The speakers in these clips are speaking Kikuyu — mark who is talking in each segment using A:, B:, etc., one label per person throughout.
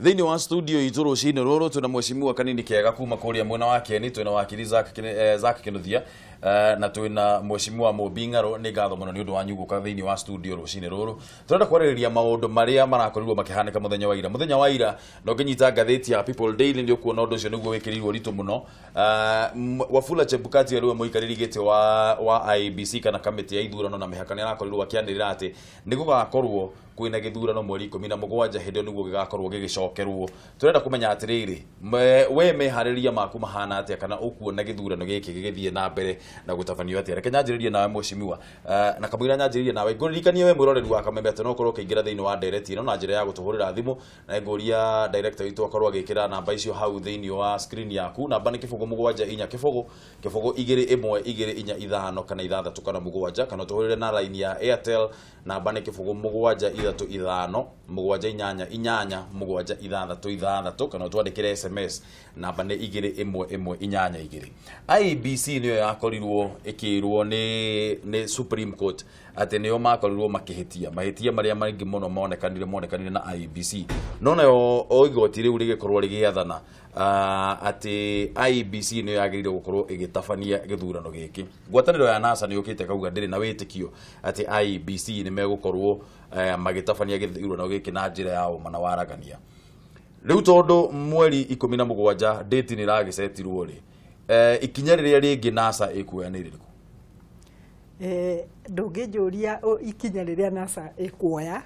A: Thĩinĩ wa studio itũ rũcinĩ rũrũ twĩna mheshimiwa Kanini Kega kuma kũrĩa mwena wa Kieni, twĩna wakiri Zack Kinuthia, na twĩna mheshimiwa Mumbi Ng'arũ. Nĩ ngatho mũno nĩ ũndũ wanyu gũka thĩinĩ wa studio rũcinĩ rũrũ. Tũrenda kwarĩrĩria maũndũ marĩa marakorirwo makĩhanĩka mũthenya wa ira. Mũthenya wa ira na ũngĩnyita ngathĩti ya People Daily nĩ ũkuona ũndũ ũcio nĩguo wĩkĩrĩirwo ũritũ mũno. Wafula Chebukati arĩ we mũikarĩri gĩtĩ wa IEBC kana kamĩtĩ ya ithurano na mĩhaka nĩ arakorirwo akĩanĩrĩra atĩ nĩ gũgakorwo kwĩna gĩthurano mweri 17, hĩndĩ ĩyo nĩguo gĩgakorwo gĩgĩcokerwo. Tũrenda kũmenya atĩrĩrĩ, we meharĩria maku mahana atĩa, kana ũkuona gĩthurano gĩkĩ gĩgĩthiĩ na mbere na gũtabanio atĩa? Reke nyanjĩrĩrie nawe mheshimiwa, na kamũira nyanjĩrĩrie nawe ngũririkanie we mwĩroreri wa Kameme atĩ no ũkorwo ũkĩingĩra thĩinĩ wa ndereti ĩno na njĩra ya gũtũhũrĩra thimũ, na ngũria director witũ akorwo agĩkĩra namba icio hau thĩinĩ wa screen yaku. Namba nĩ 0 7 4 0 0 2 1 2 4 5 kana 6 kana 7, kana ũtũhũrĩre na line ya Airtel, namba nĩ 0 7 3 5 7 8 8 7 6 6, kana ũtwandĩkĩre SMS, namba nĩ 2 1 1 8 2. IEBC nĩyo yakorirwo ĩkĩrwo nĩ Supreme Court atĩ nĩo makorirwo makĩhĩtia mahĩtia marĩa maingĩ mũno monekanire na IEBC, no nayo o igoti rĩu rĩgĩkorwo rĩgĩathana atĩ IEBC nĩyo yagĩrĩire gũkorwo ĩgĩtabania gĩthurano gĩkĩ. Ngwatanĩro ya NASA nĩ yũkĩte kauga ndĩrĩ na wĩtĩkio atĩ IEBC nĩ megũkorwo magĩtabania gĩthurano gĩkĩ na njĩra ya ũma na waragania. Rĩu tondũ mweri 17 date nĩ ĩragĩcetirwo rĩ, ikinya rĩrĩa rĩngĩ NASA ĩkuoya nĩ rĩrĩkũ?
B: Ndũngĩnjũria ikinya rĩrĩa NASA ĩkuoya,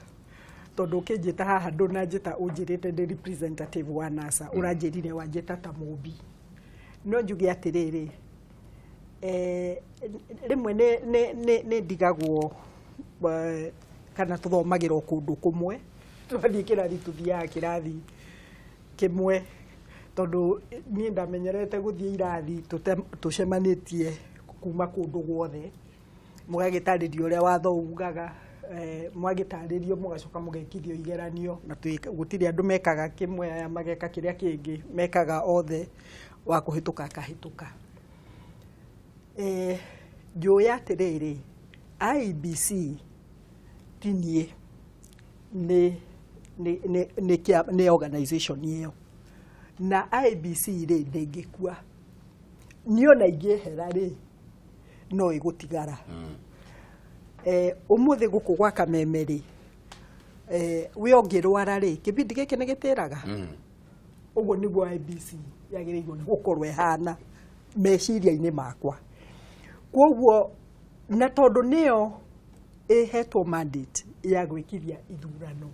B: tondũ ũkĩnjĩta haha ndũnanjĩta ũnjĩrĩte ndĩ representative wa NASA, ũranjĩrire wanjĩta ta Mumbi. No njuge atĩrĩrĩ, rĩmwe nĩ ndigagwo kana tũthomagĩrwo kũndũ kũmwe, twathiĩ kĩrathi tũthiaga kĩrathi kĩmwe, tondũ niĩ ndamenyerete gũthiĩ irathi tũcemanĩtie kuma kũndũ guothe, mũgagĩtarĩrio ũrĩa watho ugaga, mwagĩtarĩrio mũgacoka mũgekithio igeranio, na gũtirĩ andũ mekaga kĩmwe aya mageka kĩrĩa kĩngĩ, mekaga othe, wa kũhĩtũka akahĩtũka. Njũĩ atĩrĩrĩ, IEBC ti niĩ, nĩ organization ĩyo, na IEBC rĩ ndĩngĩkua, niĩ ona ingĩehera rĩ no ĩgũtigara. Ũmũthĩ gũkũ gwa Kameme rĩ, we ũngĩrwara rĩ, kĩbindi gĩkĩ nĩ gĩtĩraga. Ũguo nĩguo IEBC yagĩrĩirwo nĩ gũkorwo ĩhana meciria-inĩ makwa. Kwoguo na tondũ nĩyo ĩhetwo mandate ya gwĩkithia ithurano,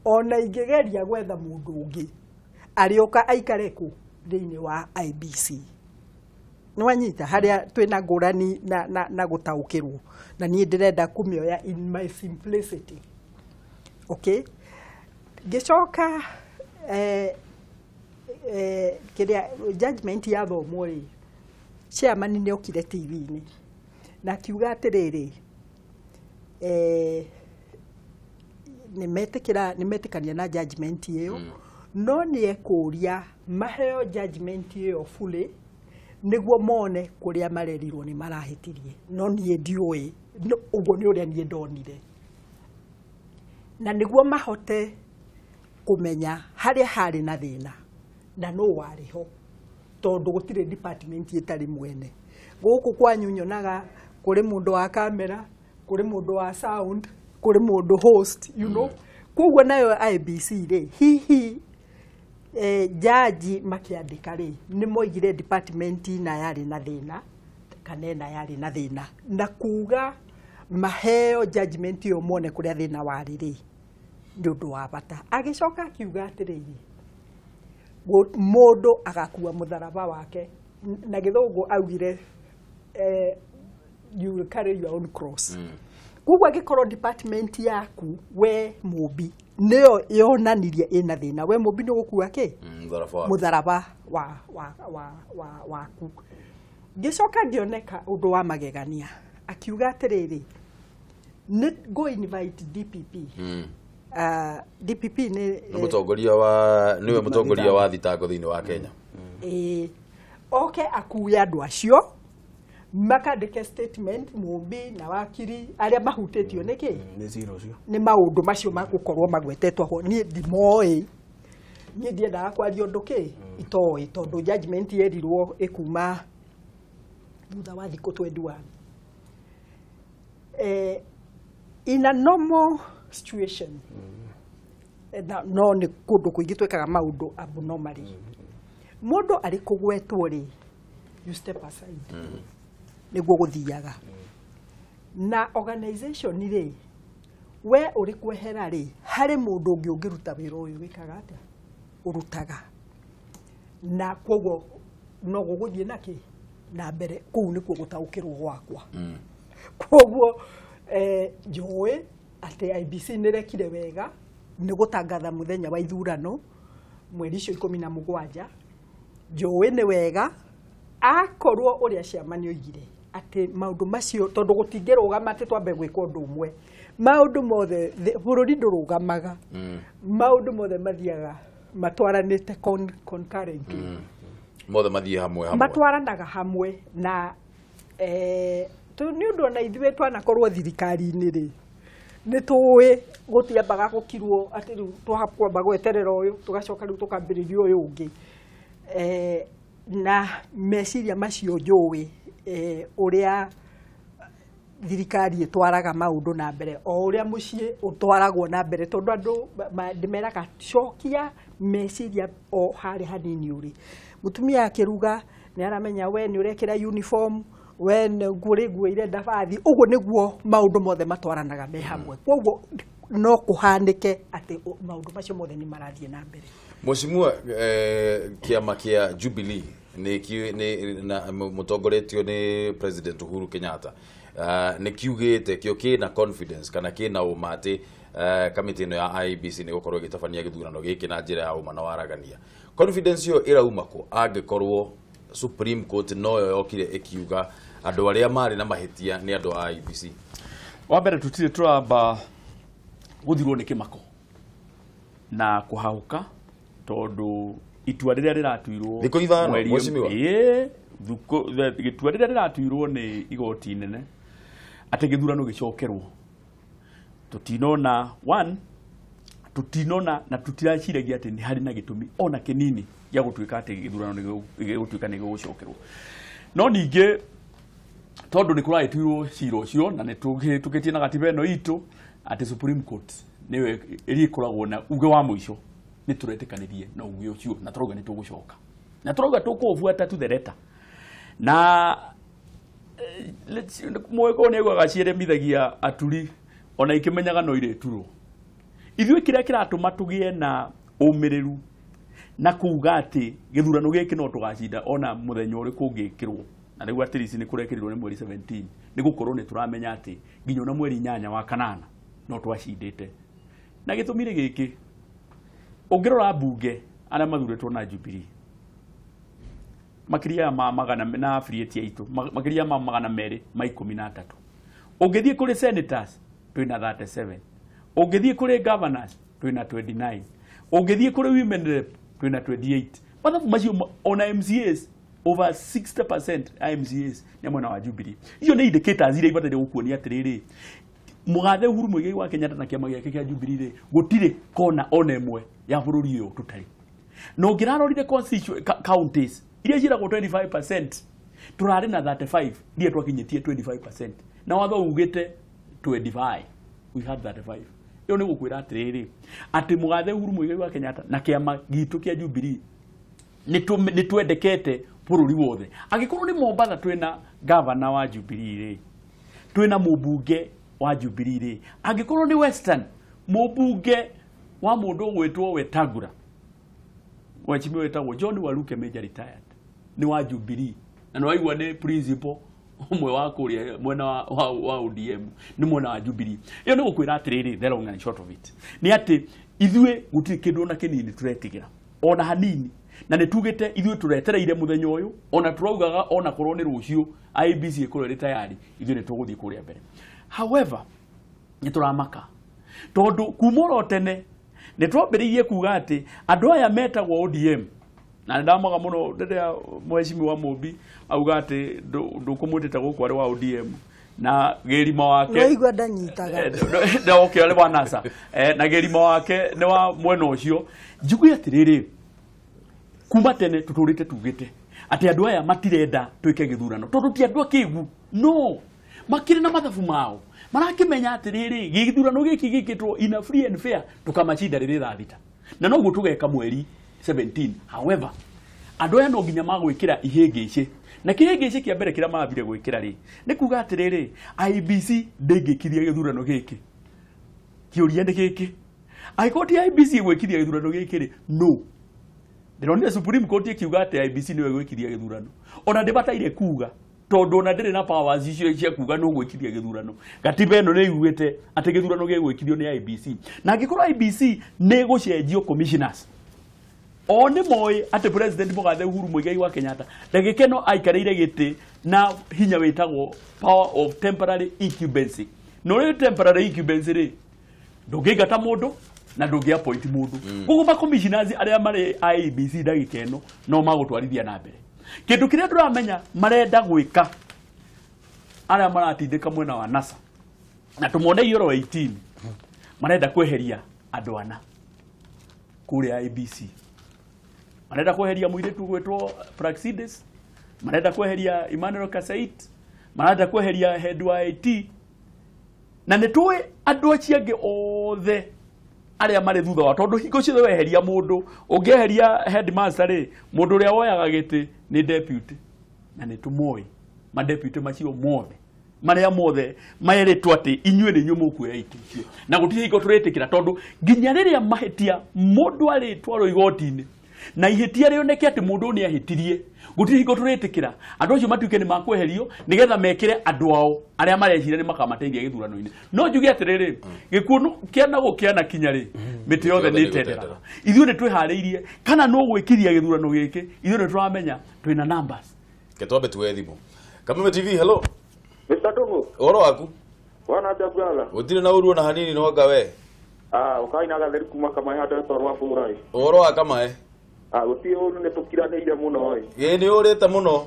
B: ona ingĩgeria gwetha mũndũ ũngĩ arĩũka aikare kũ thĩinĩ wa IEBC. Nĩwanyita harĩa twĩna ngũrani na gũtaũkĩrwo, na niĩ ndĩrenda kũmĩoya in my simplicity. Okay, ngĩcoka kĩrĩa judgment yathomwo rĩ, chairman nĩ okire TV-inĩ na akiuga atĩrĩrĩ, nĩmetĩkania na judgment ĩyo, no nĩ ekũria maheo judgment ĩyo fully nĩguo mone kũrĩa marerirwo nĩ marahĩtirie. No niĩ ndiũĩ, ũguo nĩ ũrĩa niĩ ndonire, na nĩguo mahote kũmenya harĩa harĩ na thĩna na nũ warĩ ho, tondũ gũtirĩ department ĩtarĩ mwene. Gũkũ kwanyu nyonaga kũrĩ mũndũ wa kamera, kũrĩ mũndũ wa sound, kũrĩ mũndũ host, you know. Koguo nayo IEBC rĩ, hihi jaji makĩandĩka rĩ, nĩ moigire department ina yarĩ na thĩna kana ĩna yarĩ na thĩna, na kuga maheo judgment ĩyo mone kũrĩa thĩna warĩ rĩ, nĩ ũndũ wa bata. Agĩcoka akiuga atĩrĩrĩ, mũndũ agakua mũtharaba wake, na gĩthũngũ augire you will carry your own cross. Koguo angĩkorwo department yaku we Mumbi nĩyo yonanirie ĩna thĩna, we Mumbi nĩ ũgũkua kĩ?
A: Mũtharaba
B: Mũtharaba waku. Ngĩcoka ngĩoneka ũndũ wa magegania, akiuga atĩrĩrĩ, nĩ ngũ invite DPP. DPP nĩ
A: Nĩ mũtongoria wa nĩwe mũtongoria wa thitango thĩinĩ wa Kenya.
B: Ĩĩ, oke akue andũ acio makandĩke statement, Mumbi na wakiri arĩa mahutĩtio nĩ kĩ
C: Nĩ cira ũcio.
B: Nĩ maũndũ macio magũkorwo magwetetwo ho, niĩ ndimoĩ. Niĩ ndiendaga kwaria ũndũ kĩ itoĩ, tondũ judgment yerirwo ĩkuma thutha wa thikũ 21. In a normal situation, no nĩ kũndũ kũingĩ twĩkaga maũndũ abnormally. Mũndũ arĩ kũgwetwo rĩ, you step aside. Nĩguo gũthiaga. Na organization rĩ, we ũrĩ kwehera rĩ, harĩ mũndũ ũngĩ ũngĩruta wĩra ũyũ wĩkaga atĩa? Ũrutaga. Na koguo no gũgũthiĩ nakĩ na mbere. Kũu nĩkuo gũtaũkĩrwo gwakwa. Koguo njũĩ atĩ IEBC nĩrekire wega nĩ gũtangatha mũthenya wa ithurano mweri icio 17. Njũĩ nĩ wega akorwo ũrĩa ciama oigire atĩ maũndũ macio, tondũ gũtingĩrũgama atĩ twambe gwĩka ũndũ ũmwe. Maũndũ mothe, bũrũri ndũrũgamaga. Maũndũ mothe mathiaga matwaranĩte concurrently.
A: Mothe mathiĩ hamwe hamwe.
B: Matwaranaga hamwe na nĩ ũndũ ona ithuĩ twanakorwo thirikari-inĩ rĩ, nĩ tũĩ gũtiambaga gũkirwo atĩ rĩu twakwamba gweterera ũyũ, tũgacoka rĩu tũkambĩrĩria ũyũ ũngĩ. Na meciria macio njũĩ ũrĩa thirikari ĩtwaraga maũndũ na mbere, o ũrĩa mũciĩ ũtwaragwo na mbere, tondũ andũ ndĩmeraga cokia meciria o harĩa hanini ũrĩ. Mũtumia akĩruga nĩ aramenya we nĩ ũrekĩra uniform, we nĩ kũrĩ nguo irenda bathi. Ũguo nĩguo maũndũ mothe matwaranaga me hamwe. Koguo no kũhanĩke atĩ maũndũ macio mothe nĩ marathiĩ na mbere.
A: Mheshimiwa, kĩama kĩa Jubilee nĩ na mũtongoretio nĩ President Uhuru Kenyatta, nĩ kiugĩte kĩo kĩna confidence kana kĩna ũma atĩ kamĩtĩ ĩno ya IEBC nĩ gũkorwo ĩgĩtabania gĩthurano gĩkĩ na njĩra ya ũma na waragania. Confidence ĩyo ĩrauma kũ angĩkorwo Supreme Court noyo yokire ĩkiuga andũ arĩa marĩ na mahĩtia nĩ andũ a IEBC?
C: Wa mbere, tũtirĩ tũramba gũthirwo nĩ kĩmako na kũhahũka, tondũ itua rĩrĩa rĩratuirwo
A: Thikũ 5, mheshimiwa.
C: Ĩĩ, itua rĩrĩa rĩratuirwo nĩ igoti inene atĩ gĩthurano gĩcokerwo, tũtinona one, tũtinona na tũtiraciragia atĩ nĩ harĩ na gĩtũmi ona kĩnini gĩa gũtuĩka atĩ gĩthurano nĩ gĩgũtuĩka nĩ gĩgũcokerwo. No ningĩ tondũ nĩ kũragĩtuirwo cira ũcio na nĩ tũkĩtie na gatiba ĩno itũ atĩ Supreme Court nĩyo ĩrĩa ĩkoragwo na uge wa mũico, nĩ tũretĩkanĩrie na uge ũcio na tũrauga nĩ tũgũcoka na tũrauga tũkũũbuata to the letter. Na mũgĩkũyũ nĩ augaga cieremithagia aturi ona ikĩmenyaga no irĩturwo. Ithuĩ kĩrĩa kĩratũma tũgĩe na ũmĩrĩru na kuga atĩ gĩthurano gĩkĩ no tũgacinda ona mũthenya ũrĩkũ ũngĩkĩrwo, na rĩu atĩ ici nĩ kũrekĩrirwo nĩ mweri 17, nĩ gũkorwo nĩ tũramenya atĩ nginya ona mweri 8 wa kanana no twacindĩte. Na gĩtũmi nĩ gĩkĩ, ũngĩrora mbunge arĩa mathurĩtwo na Jubilee makĩria ma magana na affiliate aitũ makĩria ma 213, ũngĩthiĩ kũrĩ senators twĩna 37, ũngĩthiĩ kũrĩ governors twĩna 29, ũngĩthiĩ kũrĩ women rep twĩna 28. Mathabu macio ona MCAs over 60% a MCAs nĩ mwena wa Jubilee. Icio nĩ indicators iria ibataire gũkuonia atĩrĩrĩ, mũgathe Uhuru Muigai wa Kenyatta na kĩama gĩake kĩa Jubilee rĩ, gũtirĩ kona ona ĩmwe ya bũrũri ũyũ tũtarĩ. Na ũngĩrarorire counties iria ciĩragwo 25%, tũrarĩ na 35 iria twakinyĩtie 25%, na watho ugĩte 25, we had 35. Ĩyo nĩ gũkwĩra atĩrĩrĩ atĩ mũgathe Uhuru Muigai wa Kenyatta na kĩama gitũ kĩa Jubilee nĩ twendekete bũrũri wothe. Angĩkorwo nĩ Mombatha twĩna gavana wa Jubilee rĩ, twĩna mũmbunge wa Jubilee rĩ, angĩkorwo nĩ Western mũmbunge wa mũndũ ũgwĩtwo Wetangula, mheshimiwa wetagwo John Waluke, major retired, nĩ wa Jubilee, na nĩ waigua nĩ principal ũmwe wa kũrĩa mwena wa ODM, nĩ mwena wa Jubilee. Ĩyo nĩ gũkwĩra atĩrĩrĩ, the long and short of it nĩ atĩ ithuĩ gũtirĩ kĩndũ ona kĩnini tũretigĩra ona hanini, na nĩ tugĩte ithuĩ tũretereire mũthenya ũyũ, ona tũraugaga ona korwo nĩ rũciũ IEBC ĩkorwo ĩrĩ tayari, ithuĩ nĩ tũgũthiĩ kũrĩa mbere. However, nĩ tũramaka tondũ kuma oro tene nĩ twambĩrĩirie kuga atĩ andũ aya metagwo ODM, na nĩ ndamaga mũno rĩrĩa mheshimiwa Mumbi auga atĩ ndũkũmwĩtĩte gũkũ arĩ wa ODM. Na gĩrima wake
B: Nĩwaigua ndanyitaga.
C: Na okay arĩ wa NASA. Na gĩrima wake nĩ wa mwena ũcio. Njigue atĩrĩrĩ, kuma tene tũtũrĩte tugĩte atĩ andũ aya matirenda twĩke gĩthurano tondũ ti andũ akĩgu, no makĩrĩ na mathabu mao marakĩmenya atĩrĩrĩ, gĩthurano gĩkĩ gĩkĩtwo in a free and fair tũkamacinda rĩrĩ thaa thita, na noguo tũgeka mweri 17. However, andũ aya no nginya magwĩkĩra ihĩngĩcĩ, na kĩhĩngĩcĩ kĩa mbere kĩrĩa marambire gwĩkĩra rĩ nĩ kuga atĩrĩrĩ, IEBC ndĩngĩkiria gĩthurano gĩkĩ. Kĩũria nĩ gĩkĩ, angĩkorwo ti IEBC ĩgwĩkiria gĩthurano gĩkĩ rĩ, no ndĩronire Supreme Court ĩkiuga atĩ IEBC nĩyo ĩgwĩkiria gĩthurano, ona ndĩbataire kuga tondũ ona ndĩrĩ na powers icio cia kuga nũ gwĩkiria gĩthurano. Gatiba ĩno nĩ ĩugĩte atĩ gĩthurano gĩgwĩkirio nĩ IEBC, na angĩkorwo IEBC nĩ ĩgũcenjio commissioners, o nĩ moĩ atĩ President Mũgathe Uhuru Muigai wa Kenyatta ndagĩka ĩno aikarĩire gĩtĩ na hinya wĩtagwo power of temporary incumbency. Na ũrĩ temporary incumbency rĩ, ndũngĩingata mũndũ na ndũngĩ appoint mũndũ. Koguo ma commissioners arĩa marĩ IEBC ndagĩka ĩno no magũtwarithia na mbere. Kĩndũ kĩrĩa ndĩramenya marenda gwĩka arĩa maratindĩka mwena wa NASA na tũmone oro 18 marenda kweheria andũ ana kũrĩa IEBC. Marenda kweheria mũirĩtu gwĩtwo Praxides, marenda kweheria Emmanuel Kasait, marenda kweheria head wa IT, na nĩ tũĩ andũ acio angĩ othe arĩa marĩ thutha wa, tondũ hingo ciothe weheria mũndũ, ũngĩeheria headmaster rĩ, mũndũ ũrĩa woyaga gĩtĩ nĩ deputy, na nĩ tũmoĩ ma deputy macio mothe marĩa mothe merĩtwo atĩ inyuĩ nĩ inyuĩ mũkuoya itĩ icio, na gũtirĩ hingo tũrĩtĩkĩra, tondũ nginya rĩrĩa mahĩtia mũndũ arĩtwarwo igoti-inĩ na ihĩtia rĩoneke atĩ mũndũ nĩ ahĩtirie, gũtirĩ hingo tũrĩtĩkĩra andũ acio matuĩke nĩ makweherio nĩgetha mekĩre andũ ao arĩa mareciria nĩ makamateithia gĩthurano-inĩ. No njuge atĩrĩrĩ, gĩkuũ kĩana gũkĩana kinya rĩ, mĩtĩ yothe nĩ ĩtenderaga. Ithuĩ nĩ twĩharĩirie kana no gwĩkiria gĩthurano gĩkĩ, ithuĩ nĩ tũramenya twĩna numbers.
A: Ketwambe tuoe thimũ. Kameme TV, hello.
D: Mr. Dongo.
A: Ũhoro waku?
D: Bwana atia brother.
A: Gũtirĩ na ũru ona hanini no anga we.
D: Ũkaina gatheri kuma Kamae handũ hetagwo rwa Bũrai.
A: Ũhoro wa Kamae?
D: Gũtirĩ ũru, nĩ tũkiranĩire mũno ĩ.
A: Ĩ nĩ ũrĩte mũno.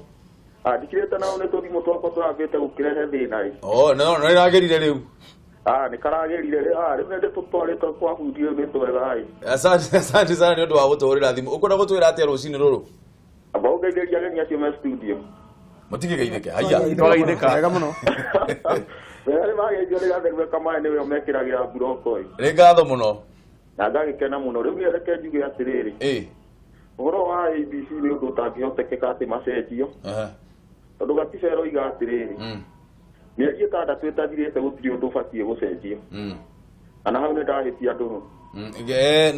D: Ndikirĩte nao nĩ tũthimũ twakwa tũrambĩte gũkĩrehe thĩna ĩ.
A: Oh, no no ĩragĩrire rĩu.
D: Nĩ karagĩrire, rĩu nĩ tũtwarĩte kwa bundi rĩu nĩ twega ĩ.
A: Asante, asante sana nĩ ũndũ wa gũtũhũrĩra thimũ. Ũkwenda gũtwĩra atĩa rũcinĩ rũrũ?
D: Amba ũngeithĩria ageni acio me studio.
A: Mũtigĩgeithĩke, haiya.
C: Twageithĩka.
E: Wega mũno.
D: Wega nĩ mageithio nĩ gatheri Kamae nĩwe mekĩragĩra mburoko ĩ.
A: Nĩ ngatho mũno.
D: Na ngagĩkena mũno. Rĩu niĩ reke njuge atĩrĩrĩ.
A: Ĩ.
D: Ũhoro wa IEBC nĩ ũndũ ũtangĩhotekeka atĩ macenjio. Tondũ gatiba ĩroiga atĩrĩrĩ, mĩeri ĩtandatũ ĩtathirĩte gũtirĩ ũndũ ũbatiĩ gũcenjio. Na hau nĩ ndahĩtia ndũrũ.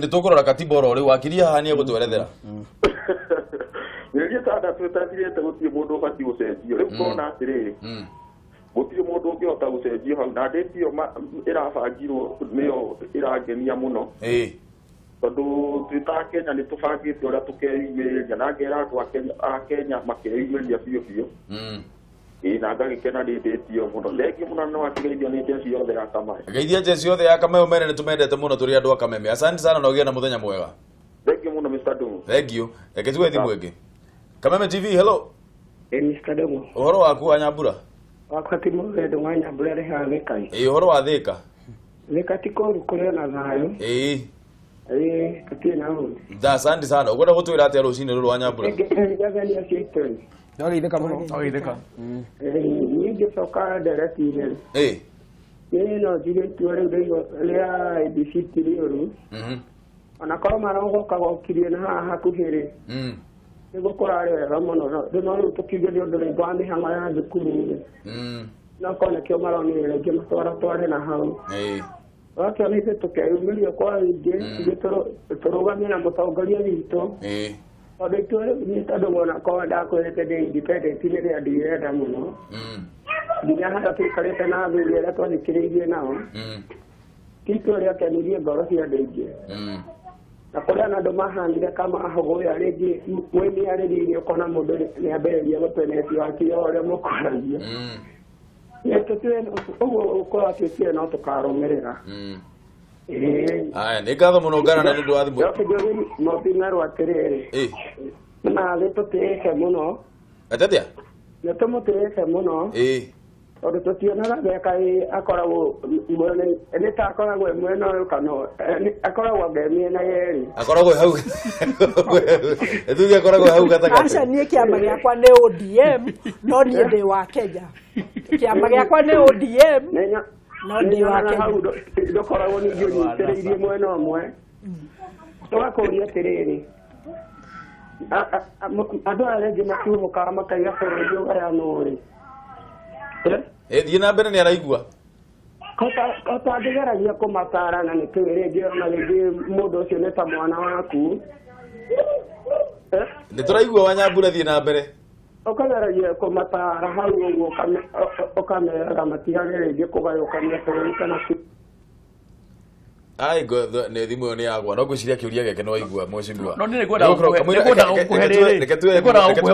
A: Nĩ tũkũrora katiba oro rĩu, wakiri haha nĩ egũtwerethera.
D: Mĩeri ĩtandatũ ĩtathirĩte gũtirĩ mũndũ ũbatiĩ gũcenjio. Rĩu ngona atĩrĩrĩ, gũtirĩ mũndũ ũngĩhota gũcenjio hau, na ndĩti ĩyo ĩrabangirwo nĩyo ĩrangenia mũno. Tondũ twĩ ta Kenya nĩ tũbangĩte ũrĩa tũkeyumĩria, na ngera andũ a Kenya makeyumĩria biũ biũ. Ĩ, na ngagĩkena nĩ ndĩti ĩyo mũno. Thengiũ mũno no atigeithio nĩ njeci yothe ya Kamae.
A: Geithia njeci yothe ya Kamae ũmere nĩ tũmendete mũno tũrĩ andũ a Kameme. Asante sana na ũgĩe na mũthenya mwega.
D: Thengiũ mũno Mr. Ndung'u.
A: Thengiũ. Reke tuoe thimũ ĩngĩ. Kameme TV, hello.
F: Mr. Ndung'u.
A: Ũhoro waku wa Nyambura?
F: Wakwa ti mũgendo wa Nyambura rĩ haha Thika.
A: Ĩ, ũhoro wa Thika?
F: Thika ti kũũru, kũrĩ ona thayũ.
A: Ĩ.
F: Ĩ, tũtirĩ na ũru.
A: Asante sana. Ũkwenda gũtwĩra atĩa rũcinĩ rũrũ wa Nyambura?
F: Ngathani acio itũĩ.
E: Twageithĩka mũno.
C: Twageithĩka.
F: Niĩ ngĩcoka ndereti-inĩ.
A: Ĩ.
F: Niĩ no njuge itua rĩu rĩa IEBC ti rĩũru. Ona korwo marogoka gokirie na haha hakuhĩ rĩ, nĩguo kũrarĩ wega mũno. No rĩu tũkiuge nĩ ũndũ rĩngĩ wa mĩhang'o ya thukuru rĩ, no korwo nĩkĩo maronire rĩngĩ matwaratware na hau. Wakĩona ithuĩ tũkeyumĩria kwa wĩingĩ, ithuĩ tũrũgamie na mũtongoria witũ. Tondũ itua rĩu niĩ tondũ wona korwo ndakwĩrĩte ndĩ independent nĩ rĩa ndirenda mũno. Nginya harĩa tũikarĩte na athuri arĩa twathikĩrĩirie nao, ti itua rĩakenirie ngoro cia andũ aingĩ. Na kũrĩa na andũ mahanire kama ahũgũya rĩngĩ mwĩ mĩarĩrio-inĩ ũkona mũndũ nĩ ambĩrĩria gũtwenetio akĩo ũrĩa mũkwaragia. Ũguo ũkorwo atuĩkire no tũkarũmĩrĩra.
A: Aya, nĩ ngatho mũno ngana nĩ ũndũ wa thimũ.
F: Mobing'arwo atĩrĩrĩ, nathĩ tũtĩĩte mũno.
A: Atĩ atĩa?
F: Nĩ tũmũtĩĩte mũno. Tondũ tũtionaga geka akoragwo mwena nĩ ta akoragwo mwena ũyũ kana akoragwo anga mĩena yerĩ.
A: Akoragwo hau. Tuge akoragwo hau gatagatĩ.
B: Aca niĩ kĩama gĩakwa nĩ ODM no niĩ ndĩ wa Kenya. Kĩama gĩakwa nĩ ODM no ndĩ wa Kenya.
F: Ndũkoragwo ningĩ ũnyitĩrĩirie mwena ũmwe. Tũgakũria atĩrĩrĩ, andũ aya rĩngĩ makiumũkaga makaiga bũrũri ũgayanwo rĩ.
A: Thiĩ na mbere nĩ araigua.
F: Kotangĩgeragia kũmatara na nĩkĩ rĩngĩ ona rĩngĩ mũndũ ũcio nĩ ta mwana waku.
A: Nĩ tũraigua Wanyambura, thiĩ na mbere.
F: Ũkageragia kũmatara hau ũguo ũkameraga matigage rĩngĩ kũgayũkania bũrũri kana.
A: Ai nĩ thimũ ĩyo nĩ yagwa no ngwĩciria kĩũria gĩake nĩ waigua mheshimiwa.
C: No nĩ ngwenda gũkũhe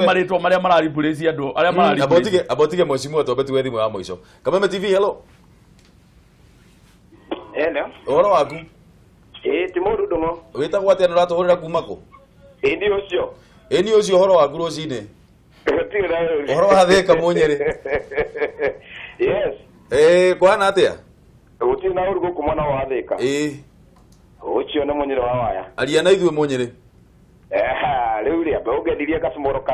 C: marĩtwa marĩa mararipurĩci andũ arĩa mararipurĩci.
A: Abotige mheshimiwa twambe tuwe thimũ ya mũico. Kameme TV, hello.
D: Hello.
A: Ũhoro waku?
D: Ĩĩ ti mũndũ ndũng'o.
A: Wĩtagwo atĩa na ũratũhũrĩra kuma kũ?
D: Ĩĩ ni ũcio.
A: Ĩĩ ni ũcio, ũhoro waku rũcinĩ? Ũhoro wa Thĩka Mũnyĩrĩ.
D: Yes.
A: Ĩĩ kũhana atĩa?
D: Gũtirĩ na ũru gũkũ mwena wa Thĩka.
A: Ĩĩ.
D: Ũcio nĩ Mũnyĩrĩ wa Waya.
A: Aria na ithuĩ Mũnyĩrĩ.
D: Rĩu rĩ ambe ũngendirie gacumoro ka.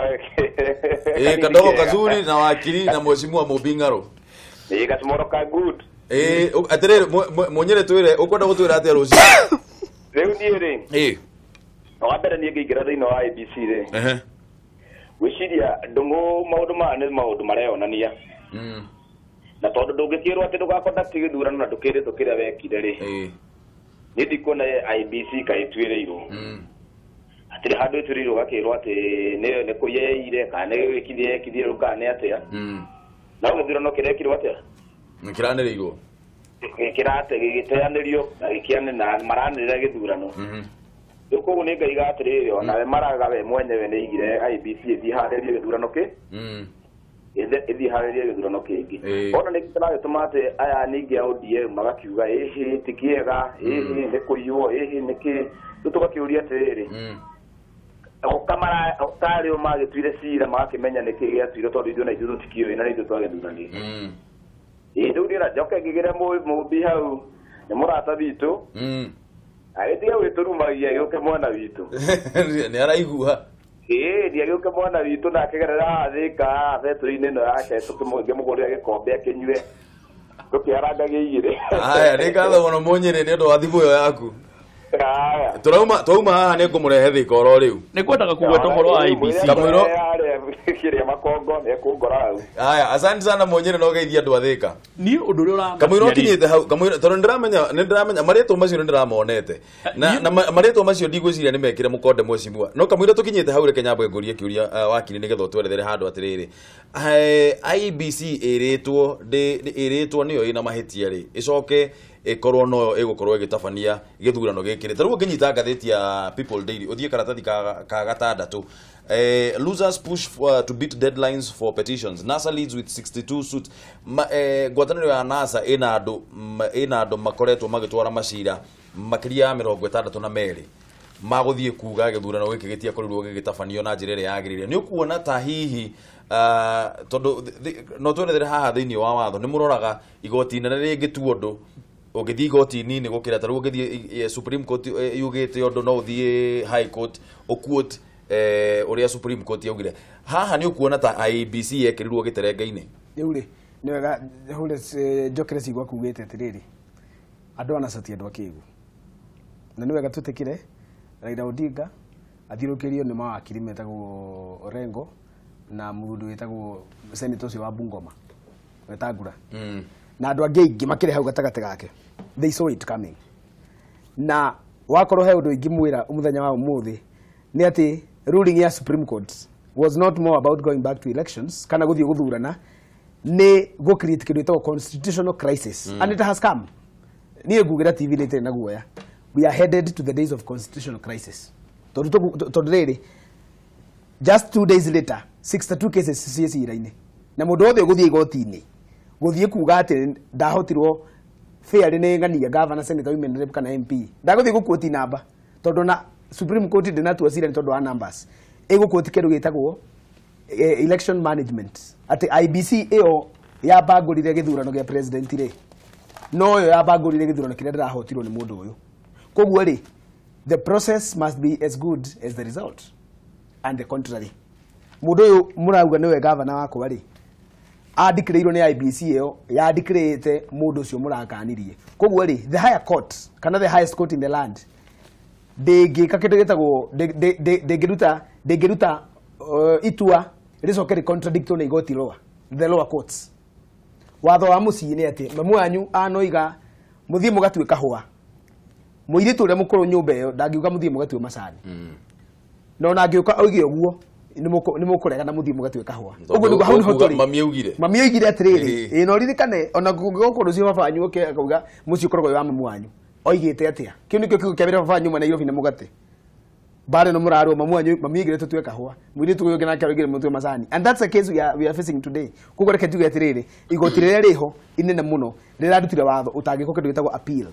A: Ĩĩ kadogo kazuri na wakiri na mheshimiwa Mũmbing'aro.
D: Ĩĩ gacumoro ka good.
A: Ĩĩ atĩrĩrĩ Mũnyĩrĩ twĩre ũkwenda gũtwĩra atĩa rũciũ?
D: Rĩu niĩ rĩ.
A: Ĩĩ.
D: Wa mbere niĩ ngĩingĩra thĩinĩ wa ABC rĩ. Gwĩciria ndũng'ũ maũndũ maya nĩ maũndũ mareyonania. Na tondũ ndũngĩkĩrwo atĩ ndũgaconduct gĩthurano na ndũkĩrĩtwo kĩrĩa wekire rĩ. Niĩ ndikuona IEBC kaĩtuĩrĩirwo. Hatirĩ handũ ĩtuĩrĩirwo gakĩrwo atĩ nĩ kũiya yaiyire kana nĩ gwĩkithia yekithie rĩu kana nĩ atĩa. No gĩthurano kĩrekirwo atĩa?
A: Nĩ kĩranĩrĩirwo.
D: Kĩrate gĩgĩteanĩrio na gĩkĩanĩ na maranĩrĩra gĩthurano. Rĩu koguo nĩ ngaiga atĩrĩrĩ onawe Maraga we mwenyewe nĩ aigire IEBC ĩthiĩ harĩrie gĩthurano kĩ ĩthiĩ harĩrie gĩthurano kĩngĩ. Ona nĩ kĩragĩtũma atĩ aya ningĩ a ODM magakiuga ĩhĩ ti kĩega, ĩhĩ nĩ kũiywo, ĩhĩ nĩ kĩ. Rĩu tũgakĩũria atĩrĩrĩ okarĩ o magĩtuire cira magakĩmenya nĩkĩ gĩatuirwo tondũ ithuĩ na ithuĩ tũtikĩũĩ na ithuĩ twagĩthuranire. Ĩĩ rĩu niĩ njoke ngĩgĩre Mũmbi hau nĩ mũrata witũ. Agĩtiga gwĩtũrumagia agĩũke mwena witũ.
A: Nĩ araigua.
D: Ĩĩ ndiagĩũke mwena witũ na akĩgerera haha Thĩka betũri-inĩ ĩno yake tũkĩmũgũrĩra gĩkombe akĩnyue tũkĩarangagia igĩrĩ.
A: Haya nĩ ngatho mũno Mũnyĩrĩ nĩ ũndũ wa thimũ ĩyo yaku.
D: Haya.
A: Twauma haha nĩ ngũmũrehe Thĩka oro rĩu.
C: Nĩ kwendaga kũgweta ũhoro wa IEBC.
A: Kamũiro
D: kĩrĩa makongo nĩ ekũngora hau.
A: Haya asante sana Mũnyĩrĩ no geithia andũ a Thĩka.
C: Niĩ ũndũ ũrĩa ũramakia
A: Kamũiro ũkinyĩte hau kamũiro tondũ nĩ ndĩramenya marĩtwa macio nĩ ndĩramonete. Na marĩtwa macio ndigwĩciria nĩ mekĩre mũkonde mheshimiwa. No kamũiro tũkinyĩte hau reke nyambe ngũrie kĩũria wakiri nĩgetha ũtwerethere handũ atĩrĩrĩ. IEBC ĩrĩtwo ĩrĩtwo nĩyo ĩna mahĩtia rĩ ĩcoke ĩkorwo noyo ĩgũkorwo ĩgĩtabania gĩthurano gĩkĩ. Ta rĩu ũngĩnyita ngathĩti ya People Daily ũthiĩ karatathi ka gatandatũ. Losers push to beat deadlines for petitions. NASA leads with 62 suits. Ngwatanĩro ya NASA ĩna andũ makoretwo magĩtwara macira makĩria ya 62 magũthiĩ kuga gĩthurano gĩkĩ gĩtiakorirwo gĩgĩtabanio na njĩra ĩrĩa yagĩrĩire. Nĩ ũkuona ta hihi tondũ no twerethere haha thĩinĩ wa watho nĩ mũroraga igoti inene rĩngĩtua ũndũ ũngĩthiĩ igoti-inĩ gũkĩra ta rĩu ũngĩthiĩ Supreme Court yugĩte ũndũ no ũthiĩ High Court ũquote ũrĩa Supreme Court yaugire. Haha nĩ ũkuona ta IEBC yekĩrirwo gĩterenge-inĩ.
E: Rĩu rĩ nĩ wega hũre njokere cigwa kugĩte atĩrĩrĩ andũ a NASA ti andũ akĩgu na nĩ wega twĩtĩkĩre Raila Odinga athiũrũkĩrio nĩ mawakiri metagwo Orengo na mũndũ wĩtagwo senator ũcio wa Bungoma Wetangula na andũ angĩ aingĩ makĩrĩ hau gatagatĩ gake. They saw it coming. Na wakorwo he ũndũ ingĩmwĩra mũthenya wa ũmũthĩ nĩ atĩ ruling ya Supreme Court was not more about going back to elections kana gũthiĩ gũthurana nĩ gũ create kĩndũ gĩtagwo constitutional crisis and it has come. Niĩ ngugĩra TV nĩ ĩtarĩ na guoya. We are headed to the days of constitutional crisis. Tondũ rĩrĩ just 2 days later 62 cases ciĩ cira-inĩ na mũndũ wothe ũgũthiĩ igoti-inĩ gũthiĩ kuga atĩ ndahotirwo fairly nĩ ng'ania governor, senator, women rep kana MP ndagũthiĩ gũquote namba tondũ na Supreme Court ndĩnatua cira nĩ tondũ wa numbers ĩgũquote kĩndũ gĩtagwo election management atĩ IEBC ĩyo yabangũrire gĩthurano gĩa president rĩ noyo yabangũrire gĩthurano kĩrĩa ndĩrahotirwo nĩ mũndũ ũyũ. Koguo rĩ the process must be as good as the result and the contrary. Mũndũ ũyũ mũrauga nĩwe gavana wakwa rĩ andikĩrĩirwo nĩ IBC ĩyo yandikĩrĩte mũndũ ũcio mũrakanirie. Koguo rĩ the higher court kana the highest court in the land ndĩngĩka kĩndũ gĩtagwo ndĩngĩruta itua rĩcoke rĩ contradict nĩ igoti lower the lower courts. Watho wa mũciĩ nĩ atĩ mamu wanyu anoiga mũthiĩ mũgatue kahũa mũirĩtu ũrĩa mũkũrũ nyũmba ĩyo ndangiuga mũthiĩ mũgatue macani no na angĩũka oige ũguo nĩ mũkũrega na mũthiĩ mũgatue kahũa. Ũguo nĩguo hau nĩho tũrĩ. Mami oigire atĩrĩrĩ ĩ no ririkane ona kũngĩgokwo rũciũ baba wanyu oke akauga mũciĩ ũkoragwo wĩ wa mamu wanyu oigĩte atĩa kĩu nĩkĩo kiugo kĩa mbere baba wanyu ma Nairobi na mũgate bare no mũrarwo mamu wanyu mami oigire tũtue kahũa mũirĩtu ũyũ ũngĩ nake aroigire mũtue macani and that's the case we are facing today. Koguo reke njuge atĩrĩrĩ igoti rĩrĩa rĩho inene mũno rĩrarutire watho ũtangĩkwo kĩndũ gĩtagwo appeal.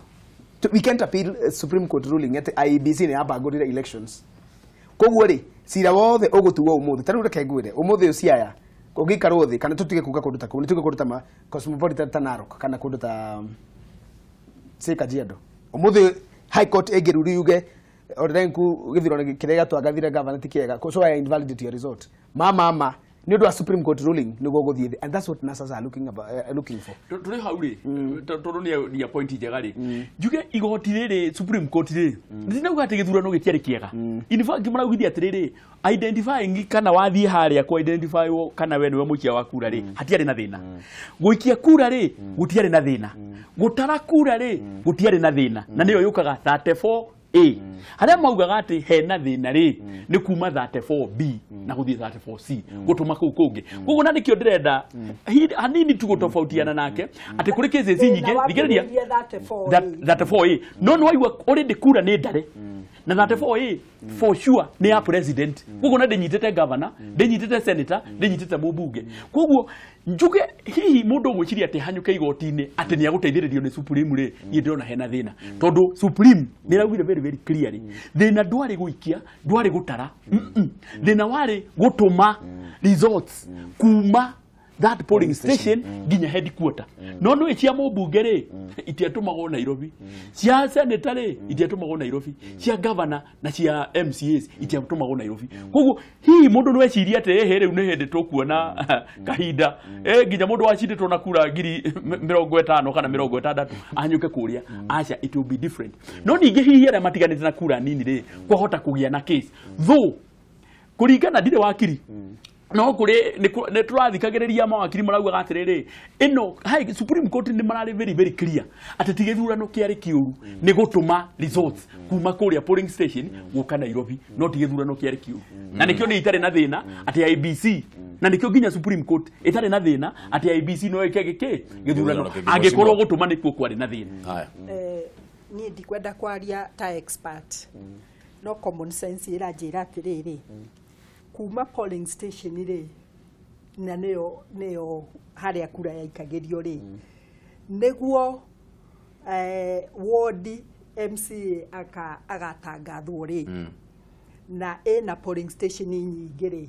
E: We can't appeal Supreme Court ruling at IEBC nĩ yabangũrire elections. Koguo rĩ cira wothe ũgũtuo ũmũthĩ ta rĩu reke ngwĩre ũmũthĩ Siaya ũngĩikarwo thĩ kana tũtige kuga kũndũ ta kũu nĩ tuge kũndũ ta Cosmopolitan ta Narok kana kũndũ ta say Kajiado ũmũthĩ High Court ĩngĩruri yuge Orenku gĩthurano kĩrĩa gĩatwangathire governor ti kĩega so I invalidate your result mama nĩ ũndũ wa Supreme Court ruling nĩguo gũthiĩ thĩ and that's what NASAs are looking about, looking for.
C: Tũrĩ hau rĩ tondũ nĩ point njega rĩ njuge igoti rĩrĩ Supreme Court rĩ ndinauga atĩ gĩthurano gĩtiarĩ kĩega. In fact maraugithia atĩrĩrĩ identifying kana wathiĩ harĩa kũ identify kana we nĩwe mũikia wa kura rĩ hatiarĩ na thĩna. Gũikia kura rĩ gũtiarĩ na thĩna. Gũtara kura rĩ gũtiarĩ na thĩna na nĩyo yũkaga 34 A. Harĩa maugaga atĩ hena thĩna rĩ nĩ kuma 34B na gũthiĩ 34C gũtũma kũu kũngĩ. Koguo na nĩkĩo ndĩrenda hanini tu gũtofautiana nake atĩ kũrĩ cases nyingĩ thikĩrĩria 34A no nĩ waigua already kura nĩ ndare na 34A for sure nĩ ya president. Koguo na ndĩnyitĩte governor ndĩnyitĩte senator ndĩnyitĩte mũmbunge. Koguo njuge hihi mũndũ ũgwĩciria atĩ hanyũke igoti-inĩ atĩ nĩ agũteithĩrĩrio nĩ Supreme rĩ niĩ ndĩrona hena thĩna tondũ Supreme nĩ ĩraugire very very clearly thĩna ndwarĩ gũikia ndwarĩ gũtara thĩna warĩ gũtũma results kuma that polling station nginya headquarter. No nĩ cia mũmbunge rĩ itiatũmagwo Nairobi cia senator rĩ itiatũmagwo Nairobi cia governor na cia MCAs itiatũmagwo Nairobi. Koguo hihi mũndũ nĩ weciria atĩ ĩhĩ rĩu nĩ hĩndĩ tũkuona kahinda nginya mũndũ wacindĩtwo na kura 50,000 kana 60 anyũke kũrĩa aca it will be different. No ningĩ hihi arĩa matiganĩte na kura nini rĩ kwahota kũgĩa na case though kũringana ndirĩ wakiri no kuri nĩ tũrathikagĩrĩria mawakiri maraugaga atĩrĩrĩ ĩno Supreme Court nĩ mararĩ very very clear atĩ ti gĩthurano kĩarĩ kĩũru nĩ gũtũma results kuma kũrĩa polling station gũka Nairobi no ti gĩthurano kĩarĩ kĩũru na nĩkĩo nĩ itarĩ na thĩna atĩ IEBC na nĩkĩo nginya Supreme Court ĩtarĩ na thĩna atĩ IEBC no ĩke gĩkĩ gĩthurano angĩkorwo gũtũma nĩkuo kwarĩ na thĩna.
B: Niĩ ndikwenda kwaria ta expert no common sense ĩranjĩra atĩrĩrĩ kuma polling station rĩ na nĩyo harĩa kura yaikagĩrio rĩ nĩguo ward MCA agatangathwo rĩ na ĩna polling station nyingĩ rĩ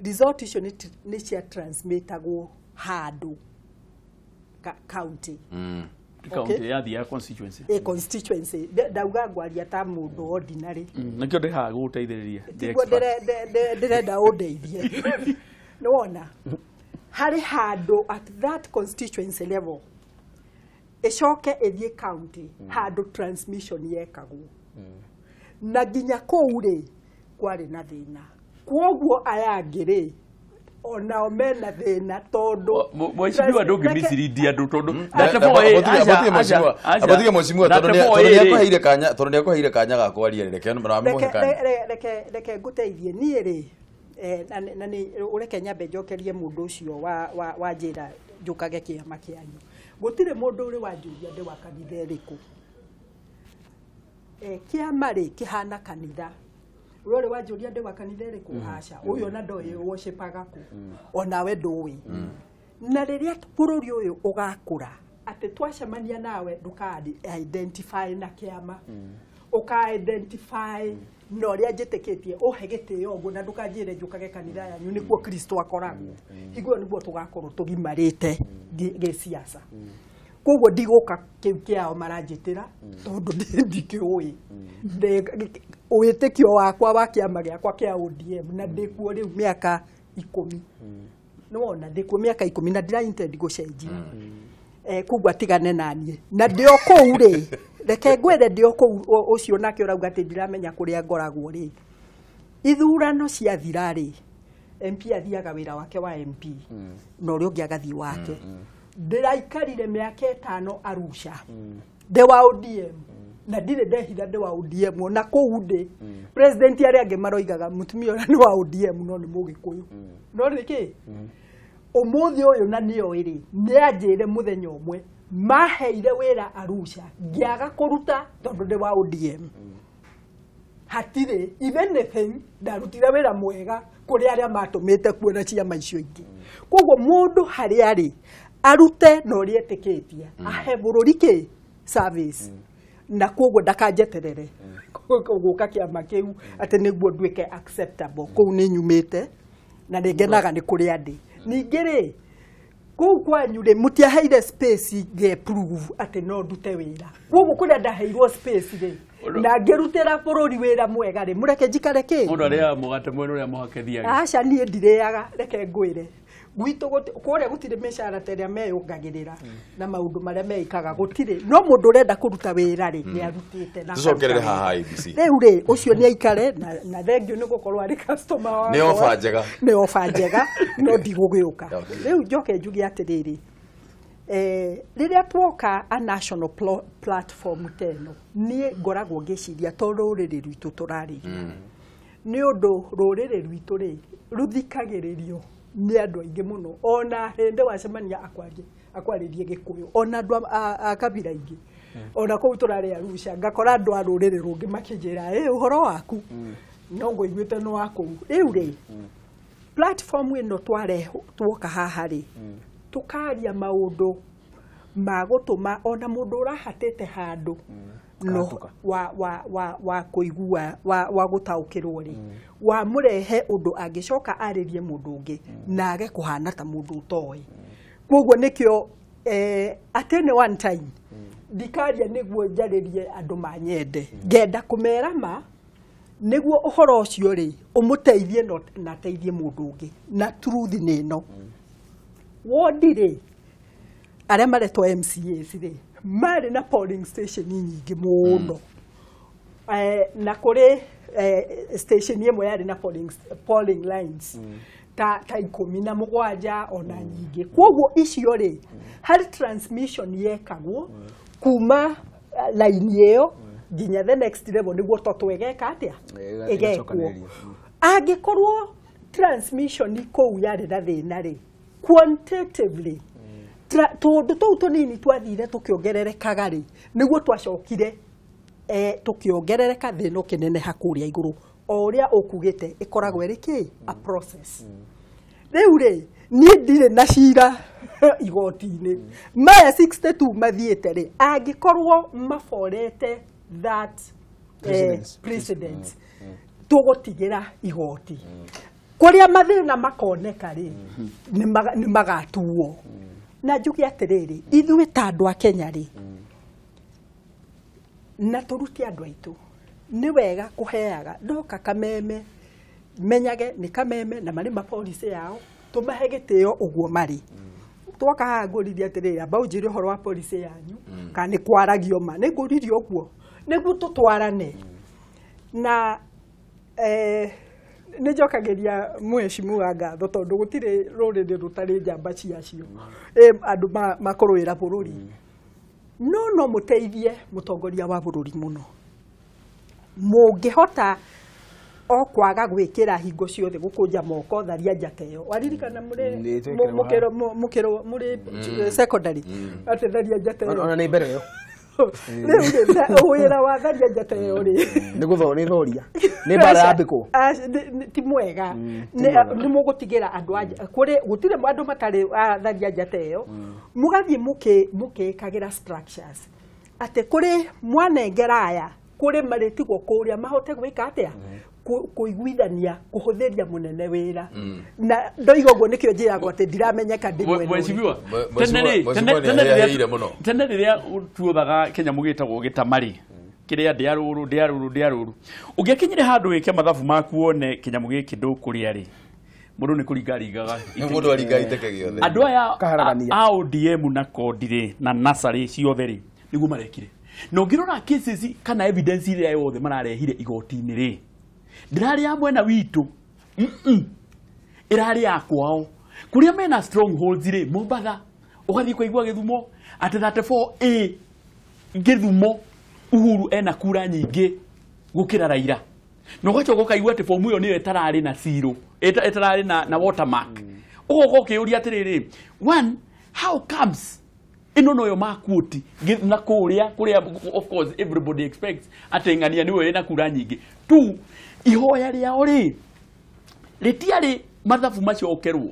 B: result icio nĩ cia transmitagwo handũ county.
C: County ya the constituency.
B: A constituency. Ndauga ngwaria ta mũndũ ordinary.
C: Nĩkĩo ndĩhaga gũgũteithĩrĩria.
B: Tiguo ndĩrenda ũndeithie. Nĩ wona harĩ handũ at that constituency level ĩcoke ĩthiĩ county handũ transmission yekagwo na nginya kũu rĩ kwarĩ na thĩna. Kwoguo aya angĩ rĩ onao mena thĩna tondũ
C: mheshimiwa ndũngĩmicirindi andũ tondũ
A: abatige mheshimiwa tondũ nĩ akũheire kanya ga kwaria reke
B: reke ngũteithie niĩ rĩ na nĩ ũreke nyambe njokerie mũndũ ũcio wa njĩra njũkage kĩama kĩanyu. Gũtirĩ mũndũ ũrĩ wanjũria ndĩ wa kanitha ĩrĩkũ. Kĩama rĩ kĩhana kanitha Urore wanjũria ndĩ wa kanitha ĩrĩkũ aca ũyũ ona ndoĩ worshipaga kũ onawe ndũĩ. Na rĩrĩa bũrũri ũyũ ũgakũra atĩ twacemania nawe ndũka identify na kĩama Ũka identify na ũrĩa njĩtĩkĩtie ũhe gĩtĩo ũguo na ndũkanjĩre njũkage kanitha yanyu nĩkuo Kristo akoragwo. Hingo ĩyo nĩguo tũgakorwo tũgimarĩte gĩciaca. Koguo ndigũka kĩu kĩao maranjĩtĩra tondũ ndikĩũĩ. Wĩtĩkio wakwa wa kĩama gĩakwa kĩa ODM na ndĩkuo rĩu mĩaka 10. Nĩwona ndĩkuo mĩaka 10 na ndĩra intend gũcenjia. Koguo atigane na niĩ. Na ndĩ o kũu rĩ, reke ngwĩre ndĩ o kũu ũcio nake ũrauga atĩ ndiramenya kũrĩa ngoragwo rĩ. Ithurano ciathira rĩ, MP athiaga wĩra wake wa MP na ũrĩa ũngĩ agathiĩ wake. Ndĩraikarire mĩaka 5 Arusha ndĩ wa ODM na ndirĩ ndehitha ndĩ wa ODM ona kũu ndĩ. President arĩa angĩ maroigaga mũtumia ũrĩa nĩ wa ODM no nĩ Mũgĩkũyũ. No nĩkĩ? Ũmũthĩ ũyũ na nĩoĩ rĩ, nĩanjĩre mũthenya ũmwe maheire wĩra Arusha ngĩaga kũruta tondũ ndĩ wa ODM. Hatirĩ if anything ndarutire wĩra mwega kũrĩ arĩa matũmĩte kuona ciama icio ingĩ. Koguo mũndũ harĩa arĩ arute na ũrĩa etĩkĩtie ahe bũrũri kĩ service na koguo ndakanjeterere gũka kĩama kĩu atĩ nĩguo nduĩke acceptable. Kũu nĩ nyumĩte na nĩ ngenaga nĩ kũrĩa ndĩ. Ningĩ rĩ, kũu kwanyu rĩ mũtiaheire space nge prove atĩ no ndute wĩra. Koguo kũrĩa ndaheirwo space rĩ na ngĩrutĩra bũrũri wĩra mwega rĩ, mũreke njikare kĩ?
C: Mũndũ arĩaga mũgate mwena ũrĩa mũhake thiaga.
B: Aca niĩ ndirĩaga, reke ngwĩre. Gwitũ kũrĩa gũtirĩ mĩcara ta ĩrĩa meyũngagĩrĩra na maũndũ marĩa meikaga gũtirĩ. No mũndũ ũrenda kũruta wĩra rĩ, nĩ arutĩte na
A: Tũcokerere haha ABC.
B: Rĩu rĩ, ũcio nĩ aikare na thengiũ nĩ gũkorwo arĩ customer wakwa.
A: Nĩ ofa njega.
B: Nĩ ofa njega, no ndigũgĩũka. Rĩu njoke njuge atĩrĩrĩ, rĩrĩa tuoka a national platform ta ĩno, niĩ ngoragwo ngĩciria to rũrĩrĩ rwitũ tũrarĩria. Nĩ ũndũ rũrĩrĩ rwitũ rĩ, rũthikagĩrĩrio nĩ andũ aingĩ mũno. Ona hĩndĩ wacemania akwarĩrie Gĩkũyũ, ona andũ a kabira ingĩ. Ona kũu tũrarĩ Arusha, ngakora andũ a rũrĩrĩ rũngĩ makĩnjĩra, ĩ ũhoro waku, no ngũiguĩte nĩ wa kũu. Rĩu rĩ, platform ĩno tuoka haha rĩ, tũkaria maũndũ ma gũtũma ona mũndũ ũrahatĩte handũ no wa kũigua wa gũtaũkĩrwo rĩ, wa mũrehe ũndũ angĩcoka arĩrie mũndũ ũngĩ na age kũhana ta mũndũ ũtoĩ. Koguo nĩkĩo at any one time ndikaria nĩguo njarĩrie andũ manyende, ngenda kũmera ma nĩguo ũhoro ũcio rĩ ũmũteithie na ateithie mũndũ ũngĩ. Na truth nĩ ĩno, wondi rĩ, arĩa maretwo MCAs rĩ, marĩ na polling station nyingĩ mũno. Na kũrĩ station ĩmwe yarĩ na polling lines ta 17 ona nyingĩ. Koguo icio rĩ, harĩ transmission yekagwo kuma line ĩyo nginya the next level nĩguo toto ĩgeka atĩa? Ĩgekwo. Angĩkorwo transmission kũu yarĩ na thĩna rĩ, quantitatively tũndũ tũu tũnini twathire tũkĩongererekaga rĩ, nĩguo twacokire tũkĩongerereka thĩna ũkĩneneha kũrĩa igũrũ. O ũrĩa ũkugĩte ĩkoragwo ĩrĩ kĩ? A process. Rĩu rĩ, niĩ ndirĩ na cira igoti-inĩ. Maya 62 mathiĩte rĩ, angĩkorwo maborete that precedence, tũgũtigĩra igoti. Kũrĩa mathĩna makoneka rĩ, nĩ magatuo. Na njuge atĩrĩrĩ, ithuĩ ta andũ a Kenya rĩ, na tũrute andũ aitũ, nĩ wega kũheaga ndoka kameme, menyage nĩ kameme na marĩ mapolisi yao, tũmahe gĩtĩo ũguo marĩ. Twoka haha ngũririe atĩrĩrĩ, amba ũnjĩre ũhoro wa policy yanyu, kana nĩ kwaragio ma, nĩ ngũririe ũguo, nĩguo tũtwarane. Na nĩ njokagĩria mheshimiwa ngatho tondũ gũtirĩ rũrĩrĩ rũtarĩ njamba ciacio, andũ makũrũĩra bũrũri. No no mũteithie mũtongoria wa bũrũri mũno. Mũngĩhota o kwaga gwĩkĩra hingo ciothe gũkũnja moko tharia njata ĩyo. Waririkana mũrĩ mũrĩ secondary atĩ tharia njata ĩyo.
E: Ona nĩ mbere ĩyo.
B: Rĩu rĩ, wĩra wa tharia njata ĩyo rĩ,
E: nĩ gũtho nĩ thoria. Nĩ mbara yambĩkwo.
B: Ti mwega. Nĩ mũgũtigĩra andũ a kũrĩ gũtirĩ andũ matarĩ tharia njata ĩyo. Mũgathiĩ mũkĩĩkagĩra structures. Atĩ kũrĩ mwanengera aya Kũrĩ marĩtigwo kũrĩa mahote gwĩka atĩa? Kũiguithania kũhũthĩria mũnene wĩra. Na ndoiga ũguo nĩkĩo njĩragwo atĩ ndiramenyeka ndĩ mwena.
C: Mheshimiwa, tene rĩrĩa tuothaga kĩnyamũ gĩtagwo gĩtamarĩ kĩrĩa ndĩa rũrũ ndĩa rũrũ ndĩa rũrũ, ũngĩakinyire handũ wĩke mathabu maku wone kĩnyamũ gĩkĩ ndũkũrĩa rĩ, mũndũ nĩ kũringa ringaga.
A: Mũndũ aringa iteke gĩothe.
C: Andũ aya a ODM na CORD rĩ na NASA rĩ ciothe rĩ nĩguo marekire. Na ũngĩrora cases kana evidence iria yothe mararehire igoti-inĩ rĩ, ndĩrarĩ ya mwena witũ, ĩrarĩ ya kwao kũrĩa mena strongholds rĩ. Mombatha ũgathiĩ kũigua Gĩthumo atĩ 34A Gĩthumo Uhuru ena kura nyingĩ gũkĩra Raila, na ũgacoka ũkaigua atĩ fomu ĩyo nĩyo ĩtararĩ na zero, ĩtararĩ na watermark. Ũgoka ũkĩũria atĩrĩrĩ, one, how comes ĩno noyo makuoti na kũrĩa kũrĩa of course everybody expects atĩ ng'ania nĩwe ĩna kura nyingĩ. Two, ihoya rĩao rĩ rĩtiarĩ mathabu macokerwo.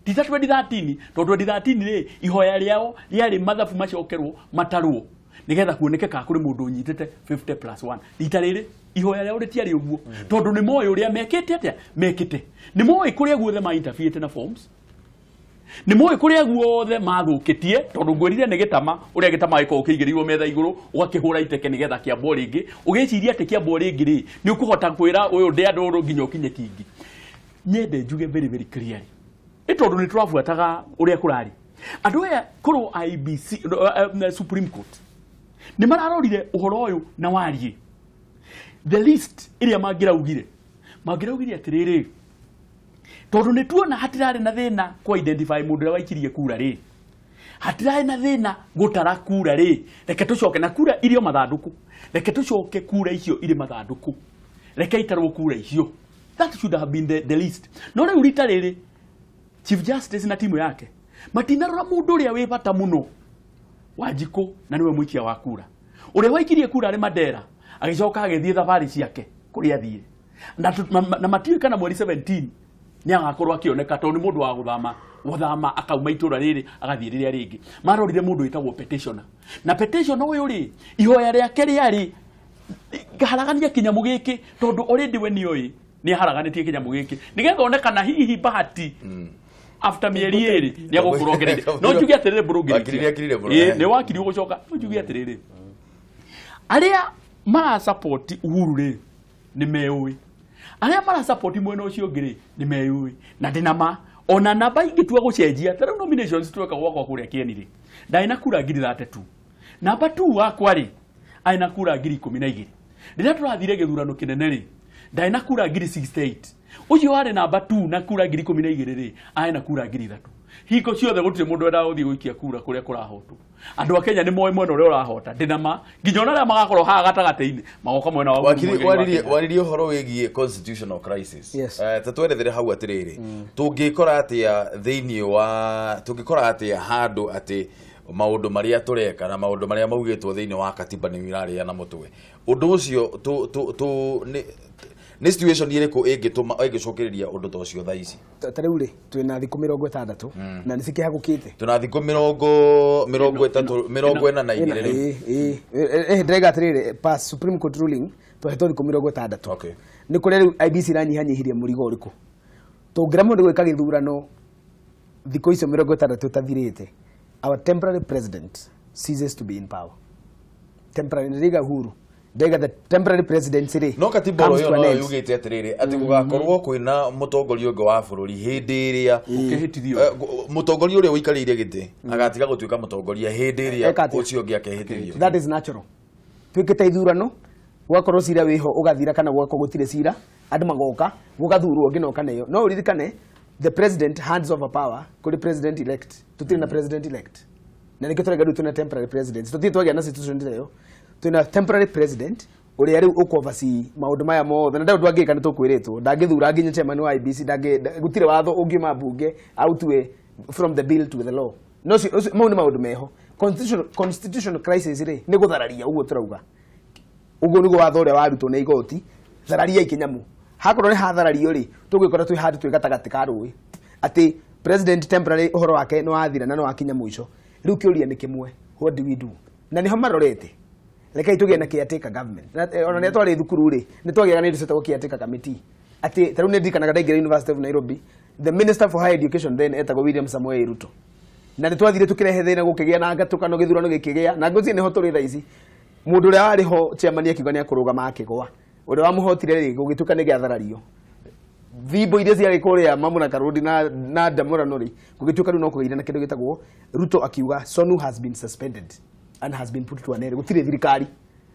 C: Ti ta 2013, tondũ 2013 rĩ ihoya rĩao rĩarĩ mathabu macokerwo matarwo nigetha kuoneke ka kũrĩ mũndũ ũnyitĩte 50+1. Rita rĩrĩ ihoya rĩao rĩtiarĩ ũguo, tondũ nĩ moĩ ũrĩa mekĩte atĩa mekĩte, nĩ moĩ kũrĩa guothe ma interferete na forms, nĩ moĩ kũrĩa guothe mathũkĩtie, tondũ ngwĩrire nĩ gĩtama ũrĩa gĩtama gĩkoragwo kĩigĩrĩirwo metha igũrũ ũgakĩhũra iteke nĩgetha kĩambwo rĩngĩ, ũgĩciria atĩ kĩambwo rĩngĩ rĩ nĩ ũkũhota kwĩra ũyũ ndĩ andũ nginya ũkinye kingi. Nyende njuge very very clearly, nĩ tondũ nĩ tũrabuataga ũrĩa kũrarĩ. Andũ aya kũrwo IEBC Supreme Court nĩ mararorire ũhoro ũyũ na wariĩ. The list ĩrĩa mangĩraugire atĩrĩrĩ, tondũ nĩ tuona hatirarĩ na thĩna kwa identify mũndũ ũrĩa waikirie kura rĩ, hatirarĩ na thĩna gũtara kura rĩ, reke tũcoke na kura irio mathandũkũ, reke tũcoke kura icio irĩ mathandũkũ, reke itarwo kura icio. That should have been the list. No rĩu rita rĩrĩ Chief Justice na timu yake matinarora mũndũ ũrĩa wĩ bata mũno, Wanjikũ, na nĩwe mũikia wa kura ũrĩa waikirie kura arĩ Mandera, agĩcoka agĩthiĩ thabarĩ ciake kũrĩa athire, na matiũĩ kana mweri 17 nĩ agakorwo akĩoneka, tondũ nĩ mũndũ wa gũthama akauma itũra rĩrĩ agathiĩ rĩrĩa rĩngĩ. Marorire mũndũ wĩtagwo petitioner, na petitioner ũyũ rĩ ihoya rĩake rĩarĩ haragania kĩnyamũ gĩkĩ, tondũ already we nĩoĩ nĩ aharaganĩtie kĩnyamũ gĩkĩ nĩgetha one kana hihi bahati after mĩeri ĩrĩ nĩ agũkorwo ongereire. No njuge atĩrĩrĩ, mbũrũngĩrĩtie nĩ wakiri ũgũcoka. No njuge atĩrĩrĩ, arĩa marasupport Uhuru rĩ nĩ meũĩ, arĩa marasupport mwena ũcio ũngĩ rĩ nĩ meũĩ, na ndĩna ma ona namba ingĩtua gũcenjia. Ta rĩu nominations tweka gwakwa kũrĩa Kĩeni rĩ, ndarĩ na kura 32,000, namba 2 wakwa rĩ arĩ na kura 12,000. Rĩrĩa tũrathire gĩthurano kĩnene rĩ, ndarĩ na kura 68,000. Ũcio warĩ namba 2 na kura 12,000 rĩ arĩ na kura 3,000. Hingo ciothe gũtirĩ mũndũ wendaga gũthiĩ gũikia kura kũrĩa kũrahotwo. Andũ a Kenya nĩ moĩ mwena ũrĩa ũrahota, ndĩna ma nginya ona arĩa magakorwo haha gatagatĩ-inĩ magoka mwena wa
A: Waririe ũhoro wĩgiĩ constitutional crisis. Ta twerethere hau atĩrĩrĩ, tũngĩkora atĩa thĩinĩ wa tũngĩkora atĩa handũ atĩ maũndũ marĩa tũreka na maũndũ marĩa maugĩtwo thĩinĩ wa katiba nĩ irarĩa na mũtwe, ũndũ ũcio nĩ situation ĩrĩkũ ĩngĩtũma ĩngĩcokereria ũndũ ta ũcio thaa ici?
E: Ta rĩu rĩ twĩna thikũ 60 na nĩ cikĩhagũkĩte,
A: twĩna thikũ 32 rĩu.
E: Ndĩraiga atĩrĩrĩ, pass Supreme Court ruling twahetwo thikũ 60. Nĩ kũrĩa rĩu IEBC ĩranyihanyihirie mũrigo ũrĩkũ? Tũngĩremwo nĩ gwĩka gĩthurano thikũ icio 60 itathirĩte, our temporary president ceases to be in power. Temporary, ndĩraiga Uhuru, ndaiga the temporary presidency rĩ
A: no katiba ĩyo no yugĩte atĩrĩrĩ atĩ gũgakorwo kwĩna mũtongoria ũngĩ wa bũrũri hĩndĩ ĩrĩa
C: ũkĩhĩtithio,
A: mũtongoria ũrĩa ũikarĩire gĩtĩ agatiga gũtuĩka mũtongoria hĩndĩ ĩrĩa ũcio ũngĩ akehĩtithio.
E: That is natural. Twĩkĩte ithurano gwakorwo cira wĩho ũgathira kana gwakorwo gũtirĩ cira, andũ magoka gũgathurwo ũngĩ na ũkaneyo. No ũririkane the president hands over power kũrĩ president elect. Tũtirĩ na president elect, na nĩkĩo tũraiga rĩu twĩna temporary president. Tũtirĩ twagĩa na situation ĩyo, twĩna temporary president ũrĩa rĩu ũkũoversi maũndũ maya mothe, na ũndũ angĩka nĩ tũkwĩrĩtwo ndangĩthura nginya chairman wa IEBC, gũtirĩ watho ũngiuma mbunge autue from the bill to the law. No mau nĩ maũndũ meho. Constitutional crisis rĩ nĩ gũthararia, ũguo tũrauga, ũguo nĩguo watho ũrĩa warutwo nĩ igoti, thararia ikĩnyamũ. Hakorwo nĩ hatharario rĩ, tũgwĩkora twĩ handũ twĩ gatagatĩ ka rũĩ atĩ president temporary ũhoro wake nĩ wathira na nĩ wakinya mũico. Rĩu kĩũria nĩ kĩmwe, what do we do? Na nĩho marorete. Rekei tũgĩe na caretaker government. Ona nĩ twarĩ thukuru rĩ, nĩ twagĩaga na indo ciĩtagwo caretaker committee. Atĩ ta rĩu nĩ ndirikanaga ndaingĩra University of Nairobi, the minister for higher education then etagwo William Samoei Ruto. Na nĩ twathire tũkĩrehe thĩna gũkĩgĩa na ngatũkano gĩthurano gĩkĩgĩa na ngwĩciria nĩho tũrĩ thaa ici. Mũndũ ũrĩa warĩ ho chairman akiuga nĩ akũrũgama akĩgwa. Ũrĩa wamũhotire rĩ gũgĩtuĩka nĩ gĩatharario. Thimbo iria ciarĩ kũrĩa Mamuna Karũndi na Ndamũrano rĩ gũgĩtuĩka rĩu no kũgĩire na kĩndũ gĩtagwo Ruto akiuga Sonu has been suspended and has been put to an end. Gũtirĩ thirikari.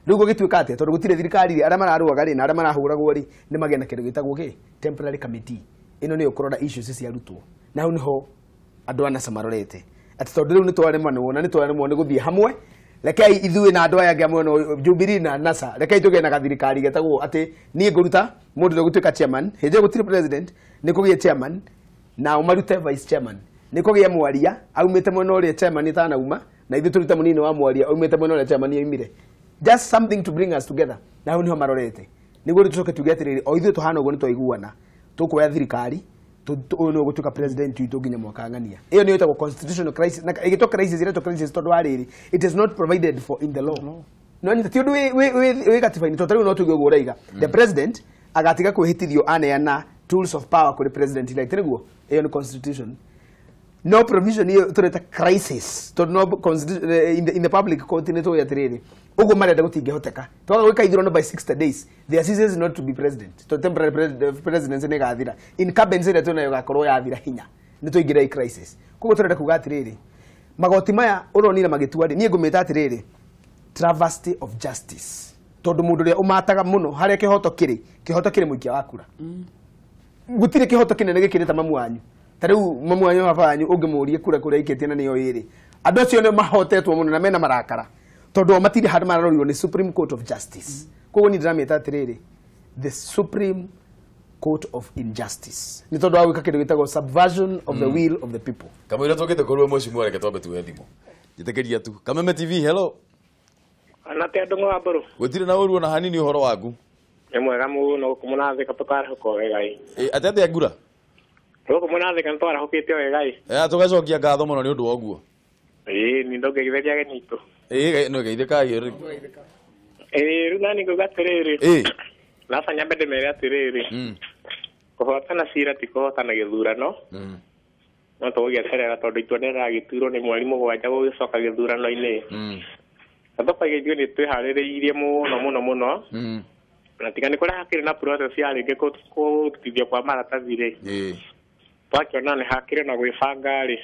E: Rĩu gũgĩtuĩka atĩa tondũ gũtirĩ thirikari rĩ arĩa mararũaga rĩ na arĩa marahũragwo rĩ nĩ magĩa na kĩndũ gĩtagwo kĩ temporary committee. Ĩno nĩyo kũrora issues cia arutwo. Na hau nĩho andũ a NASA marorete. Atĩ tondũ rĩu nĩ twaremanwo na nĩ twaremwo nĩ gũthiĩ hamwe rekei ithuĩ na andũ aya angĩ amwe no Jubilee na NASA rekei tũgĩe na gathirikari getagwo atĩ niĩ ngũruta mũndũ ũrĩa ũgũtuĩka chairman hĩndĩ ĩyo gũtirĩ president nĩ kũgĩe chairman na ũmarute vice chairman nĩ kũgĩe mwaria aumĩte mwena ũrĩa chairman ĩtanauma na ithuĩ tũrute mũnini wa mwaria aumĩte mwena ũrĩa chairman aumire. Just something to bring us together. Na hau nĩho marorete nĩguo rĩu tũcoke tuge atĩrĩrĩ o ithuĩ tũhana ũguo nĩ twaiguana tũkuoya thirikari ũyũ nĩwe ũgũtuĩka president witũ nginya mwaka ng'ania. Ĩyo nĩyo ĩtagwo constitutional crisis na ĩgĩtwo crisis ĩretwo crisis tondũ wa rĩrĩ it is not provided for in the law. No nyita ti ũndũ wĩ gatiba-inĩ tondũ ta rĩu no tuge ũguo ũraiga the president agatiga kwĩhĩtithio aneana tools of power kũrĩ president elect nĩguo ĩyo nĩ constitution. No provision ĩyo tũreta crisis tondũ no in the public court nĩ tũĩ atĩrĩrĩ ũguo marenda gũtingĩhoteka twaga gwĩka ithurano by 60 days there ceases not to be president to temporary presidency nĩ ĩgathira incumbency ĩrĩa twĩnayo ĩgakorwo yathira hinya nĩ tũingĩra i crisis. Koguo tũrenda kuga atĩrĩrĩ magoti maya ũronire magĩtua rĩ niĩ ngũmĩta atĩrĩrĩ travesty of justice tondũ mũndũ ũrĩa ũmataga mũno harĩa kĩhoto kĩrĩ mũikia wa kura. Gũtirĩ kĩhoto kĩnene gĩkĩrĩte mamu wanyu. Ta rĩu mamu wanyu baba wanyu ũngĩmũrie kura kũrĩa aikĩtie na nĩyo ĩrĩ andũ acio nĩ mahotetwo mũno na mena marakara tondũ o matirĩ handũ mararorirwo nĩ Supreme Court of Justice. Koguo niĩ ndĩramĩta atĩrĩrĩ the Supreme Court of Injustice nĩ tondũ wa gwĩka kĩndũ gĩtagwo subversion of the will of the people.
A: Kamũira tũkĩte kũrĩ mheshimiwa reke twambe tuoe thimũ. Njĩtĩkĩria tu. Kameme TV hello.
G: Anate andũ ng'wa mbũrũ.
A: Gũtirĩ na ũru ona hanini ũhoro waku.
G: Nĩ mwega mũno gũkũ mũnathĩka tũkarahũka wega ĩ.
A: Atĩ atĩa ngura?
G: Gũkũ mũnathĩka nĩ twarahũkĩte wega ĩ.
A: Tũgacokia ngatho mũno nĩ ũndũ wa ũguo.
G: Ĩĩ nĩ ndũngĩgeithĩria ageni aitũ.
A: Ĩĩ no geithĩka ĩ.
G: Ĩĩ rĩu nani ngauga atĩrĩrĩ.
A: Ĩĩ.
G: Lasa nyambe ndĩmere atĩrĩrĩ. Kũhotana cira ti kũhotana gĩthurano. No tũgũgĩeterera tondũ itua nĩ rĩragĩtuirwo nĩ mweri 7 gũgĩcoka gĩthurano-inĩ. Na tũkauga ithuĩ nĩ twĩharĩrĩirie mũno mũno mũno. Na tiga nĩ kũrĩa hakĩrĩ na process ya rĩngĩ kũrutithio kwa maratathi rĩ. Twakĩona nĩ hakĩrĩ na gwĩbanga rĩ.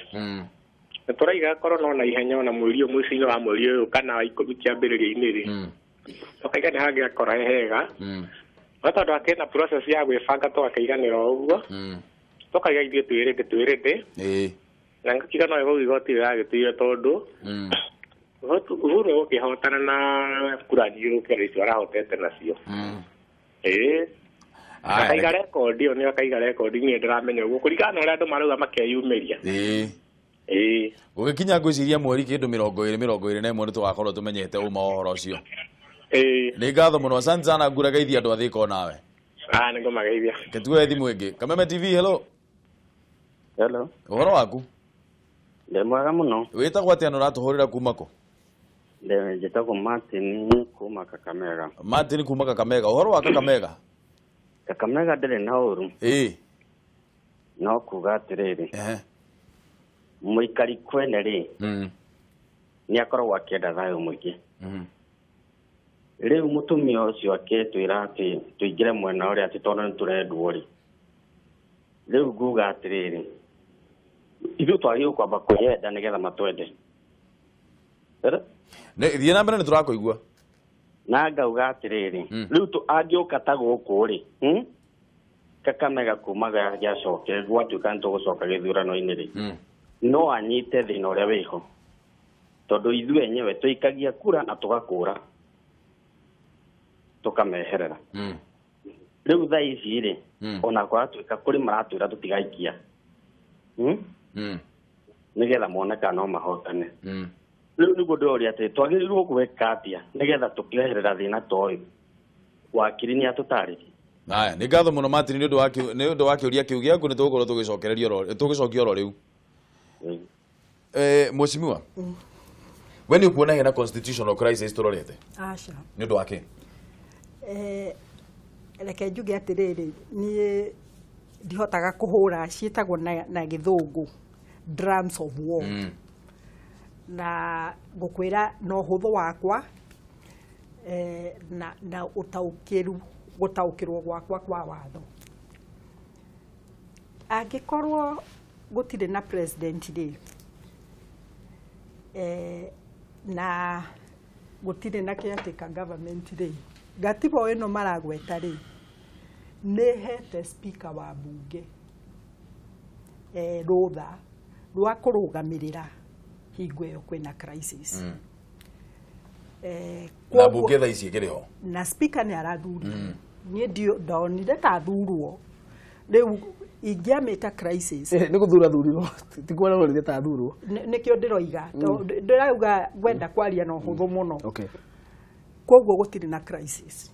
G: Nĩ tũraiga korwo no na ihenya ona mweri ũyũ mũico-inĩ wa mweri ũyũ kana wa 10 kĩambĩrĩria-inĩ rĩ. Tũkaiga nĩ hangĩakora he hega. No tondũ hakĩrĩ na process ya gwĩbanga tũgakĩiganĩra o ũguo. Tũkaiga ithuĩ twĩrĩndĩ twĩrĩndĩ. Na ngakiuga no ĩgũthiĩ igoti rĩragĩtuire tondũ Uhuru gũkĩhotana na kura nyingĩ gũkĩra icio arahotete nacio. Ĩĩ. Akaiga rekondi ĩyo nĩyo akaiga rekondi niĩ ndĩramenya ũguo kũringana na ũrĩa andũ marauga makeyumĩria. Ĩĩ.
A: Gũgĩkinya ngwĩciria mweri kĩndũ 20 21 nĩ tũgakorwo tũmenyete ũma wa ũhoro ũcio.
G: Ĩĩ.
A: Nĩ ngatho mũno asante sana ngura geithia andũ a Thĩka onawe.
G: Nĩ ngũmageithia.
A: Reke tuoe thimũ ĩngĩ. Kameme TV hello.
H: Hello.
A: Ũhoro waku?
H: Ndĩ mwega mũno.
A: Wĩtagwo atĩa na ũratũhũrĩra kuma kũ?
H: Njĩtagwo Martin kuma Kakamega.
A: Martin kuma Kakamega. Ũhoro wa Kakamega?
H: Kakamega ndĩrĩ na ũru.
A: Ĩĩ.
H: No kuga atĩrĩrĩ. Mũikari kwene rĩ. Nĩ akoragwo akĩenda thayũ mũingĩ. Rĩu mũtumia ũcio akĩtwĩra atĩ tũingĩre mwena ũrĩa atĩ tondũ nĩ tũrendwo rĩ. Rĩu nguga atĩrĩrĩ. Ithuĩ twagĩrĩirwo kwamba kwĩyenda nĩgetha matwende.
A: Thiĩ na mbere nĩ tũrakũigua.
H: Na ngauga atĩrĩrĩ rĩu angĩũka ta gũkũ rĩ Kakamega kuma gĩacoke gwatuĩka nĩ tũgũcoka gĩthurano-inĩ rĩ no anyite thĩna ũrĩa wĩho tondũ ithuĩ enyewe tũikagia kura na tũgakũra tũkameherera. Rĩu thaa ici rĩ ona kwaratuĩka kũrĩ maratwĩra tũtigaikia nĩgetha mone kana no mahotane. Rĩu nĩguo ndĩroria atĩ twagĩrĩirwo gwĩka atĩa nĩgetha tũkeherera thĩna ta ũyũ. Wakiri nĩ atũtarĩrie.
A: Haya, nĩ ngatho mũno Martin nĩ ũndũ wa kĩũria kĩu gĩaku nĩ tũgũkorwo tũgĩcokereria tũgĩcokia oro rĩu. Mheshimiwa. We nĩ ũkuona hena constitutional crisis tũrorete?
B: Aca.
A: Nĩ ũndũ wa kĩ?
B: Reke njuge atĩrĩrĩ, niĩ ndihotaga kũhũra ciĩtagwo na gĩthũngũ drums of war. Na ngũkwĩra na ũhũthũ wakwa na ũtaũkĩru gũtaũkĩrwo gwakwa kwa watho. Angĩkorwo gũtirĩ na president rĩ, na gũtirĩ na caretaker government rĩ, gatiba ĩno maragweta rĩ, nĩ hete speaker wa bunge rũtha rwa kũrũgamĩrĩra hingo ĩyo kwĩna crisis.
A: Na bunge thaa ici ĩkĩrĩ ho
B: na speaker nĩ arathurirwo. Niĩ ndonire ta athurwo. Rĩu ingĩamĩta crisis
E: nĩ gũthura thurirwo, ti kuona rũrĩrĩ ta athurwo.
B: Nĩkĩo ndĩroiga, ndĩrauga ngwenda kwaria na ũhũthũ mũno. Koguo gũtirĩ na crisis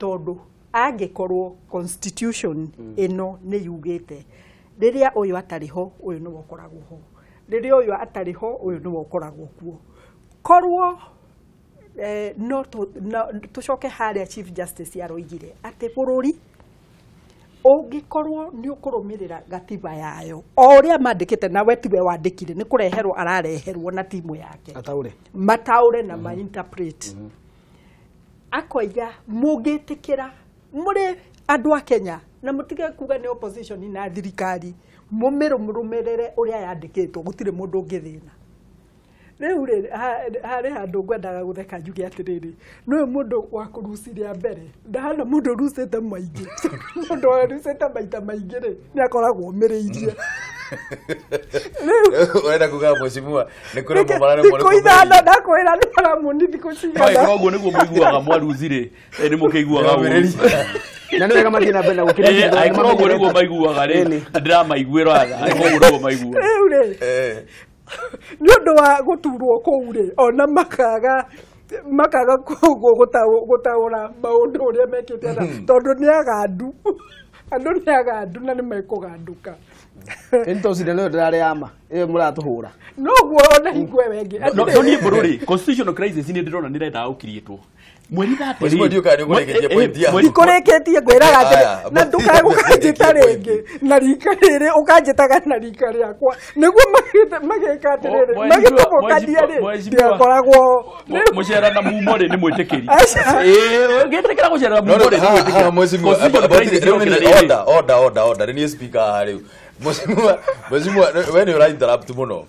B: tondũ angĩkorwo constitution ĩno nĩ yugĩte rĩrĩa ũyũ atarĩ ho ũyũ nĩwe ũkoragwo ho, rĩrĩa ũyũ atarĩ ho ũyũ nĩwe ũkoragwo kuo. Korwo no tũcoke harĩa Chief Justice aroigire atĩ bũrũri ũngĩkorwo nĩ ũkũrũmĩrĩra gatiba yayo o ũrĩa mandĩkĩte, nawe tiwe wandĩkire, nĩ kũreherwo arareherwo na timu yake
E: ataũre
B: mataũre na ma-interpret. Akoiga mũngĩtĩkĩra mũrĩ andũ a Kenya na mũtige kuga nĩ opposition na thirikari, mũmĩrũmĩrĩre ũrĩa yandĩkĩtwo, gũtirĩ mũndũ ũngĩthĩna. Rĩu rĩ, harĩ handũ ngwendaga gũtheka njuge atĩrĩrĩ, nĩwe mũndũ wa kũruciria mbere, ndahana mũndũ ũrucĩte maingĩ. Mũndũ ũrucĩte maita maingĩ rĩ, nĩ akoragwo ũmĩrĩirie.
A: Ũrenda kuga mheshimiwa nĩ kũrĩ mũmararĩ
B: thikũ ithano ndakwĩra nĩ maramuni thikũ cigana.
C: Ũguo nĩguo mũiguaga mwaruci rĩ, nĩ mũkĩiguaga ũru.
E: Na nĩ wega mathiĩ na mbere na gũkĩra.
C: Angĩkorwo ũguo nĩguo maiguaga rĩ, ndĩramaiguĩra tha, angĩkorwo ũguo nĩguo maiguaga.
B: Rĩu rĩ, nĩ ũndũ wa gũturwo kũu rĩ, ona makaga gũtaũra maũndũ ũrĩa mekĩte, tondũ nĩ agandu, andũ nĩ agandu na nĩ mekũgandũka.
E: Ĩni no ndĩrarĩ ama ĩyo mũratũhũra
B: noguo ona hingo ĩyo ĩngĩ.
C: No niĩ mbũrũ rĩ, constitutional crisis nĩ ndĩrona nĩ ĩrendaga gũkiriĩtwo. Mweri
B: ndikũrĩkĩtie ngwĩraga atĩrĩ, na ndũkae gũkanjĩta rĩngĩ na rika rĩrĩ ũkanjĩtaga na rika rĩakwa nĩguo magĩka atĩrĩrĩ magĩtũbũkania rĩ ndigakoragwo
C: mũcera na mumo rĩ nĩ mwĩtĩkĩri. Ũngĩtĩkĩra gũcera na mumo rĩ nĩ mwĩtĩkĩri.
A: Order order order order, nĩ niĩ speaker haha rĩu. Mheshimiwa we nĩ ũra interrupt mũno.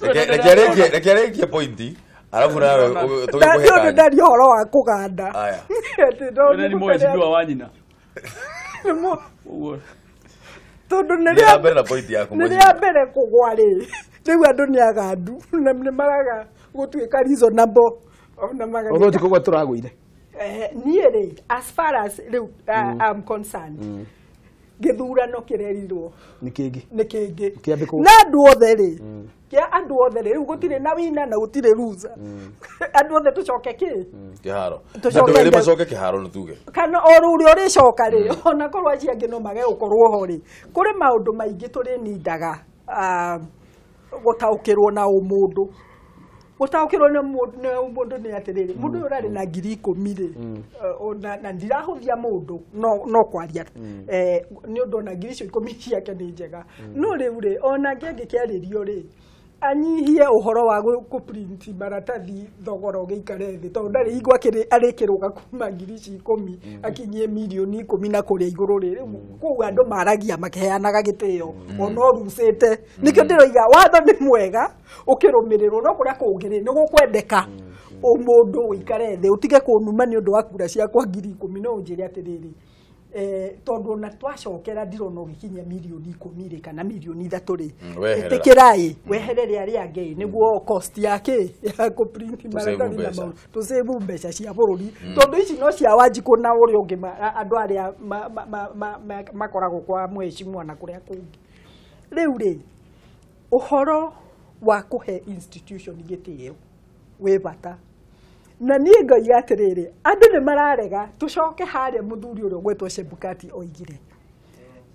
A: Reke arĩkie pointi arabu nawe tũgĩkũhe kanya.
B: Ndaria ũhoro wa kũganda.
C: Nĩ mheshimiwa wa nyina.
B: Tondũ nĩ rĩa mbere kũgwa rĩ, rĩu andũ nĩ agandu na nĩ maraga gũtuĩka reasonable ona magagĩka.
E: Ũguo ti kũgwa tũragũire.
B: Niĩ rĩ, as far as rĩu I'm concerned, gĩthurano kĩrerirwo
E: nĩ kĩngĩ
B: nĩ kĩngĩ na andũ othe rĩ, kĩa andũ othe rĩ, rĩu gũtirĩ na wina na gũtirĩ loser. Andũ othe tũcoke kĩ
A: kĩharo, andũ erĩ macoke kĩharo nĩ tuge
B: kana o rũrĩa ũrĩcoka rĩ, ona korwo acio angĩ no mage gũkorwo ho rĩ, kũrĩ maũndũ maingĩ tũrĩnindaga gũtaũkĩrwo na ũmũndũ. Gũtaũkĩrwo nĩ mũndũ nĩ atĩrĩrĩ, mũndũ ũyũ ũrarĩ na 10,000 rĩ, na ndirahũthia mũndũ no kwaria nĩ ũndũ ona 10,000 ciake nĩ njega, no rĩu rĩ, ona angĩkĩarĩrio rĩ, anyihie ũhoro wa gũprint maratathi thogora ũgĩikare thĩ, tondũ ndarĩ hingo arĩkĩrũga kuma 10,000 akinyie 10,000,000 na kũrĩa igũrũ rĩ, rĩu kũu andũ maragia makĩheanaga gĩtĩo ona ũrucĩte. Nĩkĩo ndĩroiga watho nĩ mwega ũkĩrũmĩrĩrwo, no kũrĩa kũngĩ rĩ nĩ gũkwendeka ũmũndũ ũikare thĩ ũtige kũnuma nĩ ũndũ wa kura ciakwa 10,000. No ũnjĩre atĩrĩrĩ, tondũ ona twacokera ndirona ũgĩkinyia 10,000,000 rĩ kana 3,000,000 rĩ, ĩtĩkĩrai weherere arĩa angĩ nĩguo cost yake ya kũprint maratathi na maũndũ tũsave mbeca cia bũrũri, tondũ ici no cia Wanjikũ na ũrĩa ũngĩ andũ arĩa makoragwo kwa mheshimiwa na kũrĩa kũngĩ. Rĩu rĩ, ũhoro wa kũhe institution gĩtĩo wĩ bata, na niĩ ngoiga atĩrĩrĩ, andũ nĩ mararega tũcoke harĩa mũthuri ũrĩa ũgwetwo Chebukati oigire,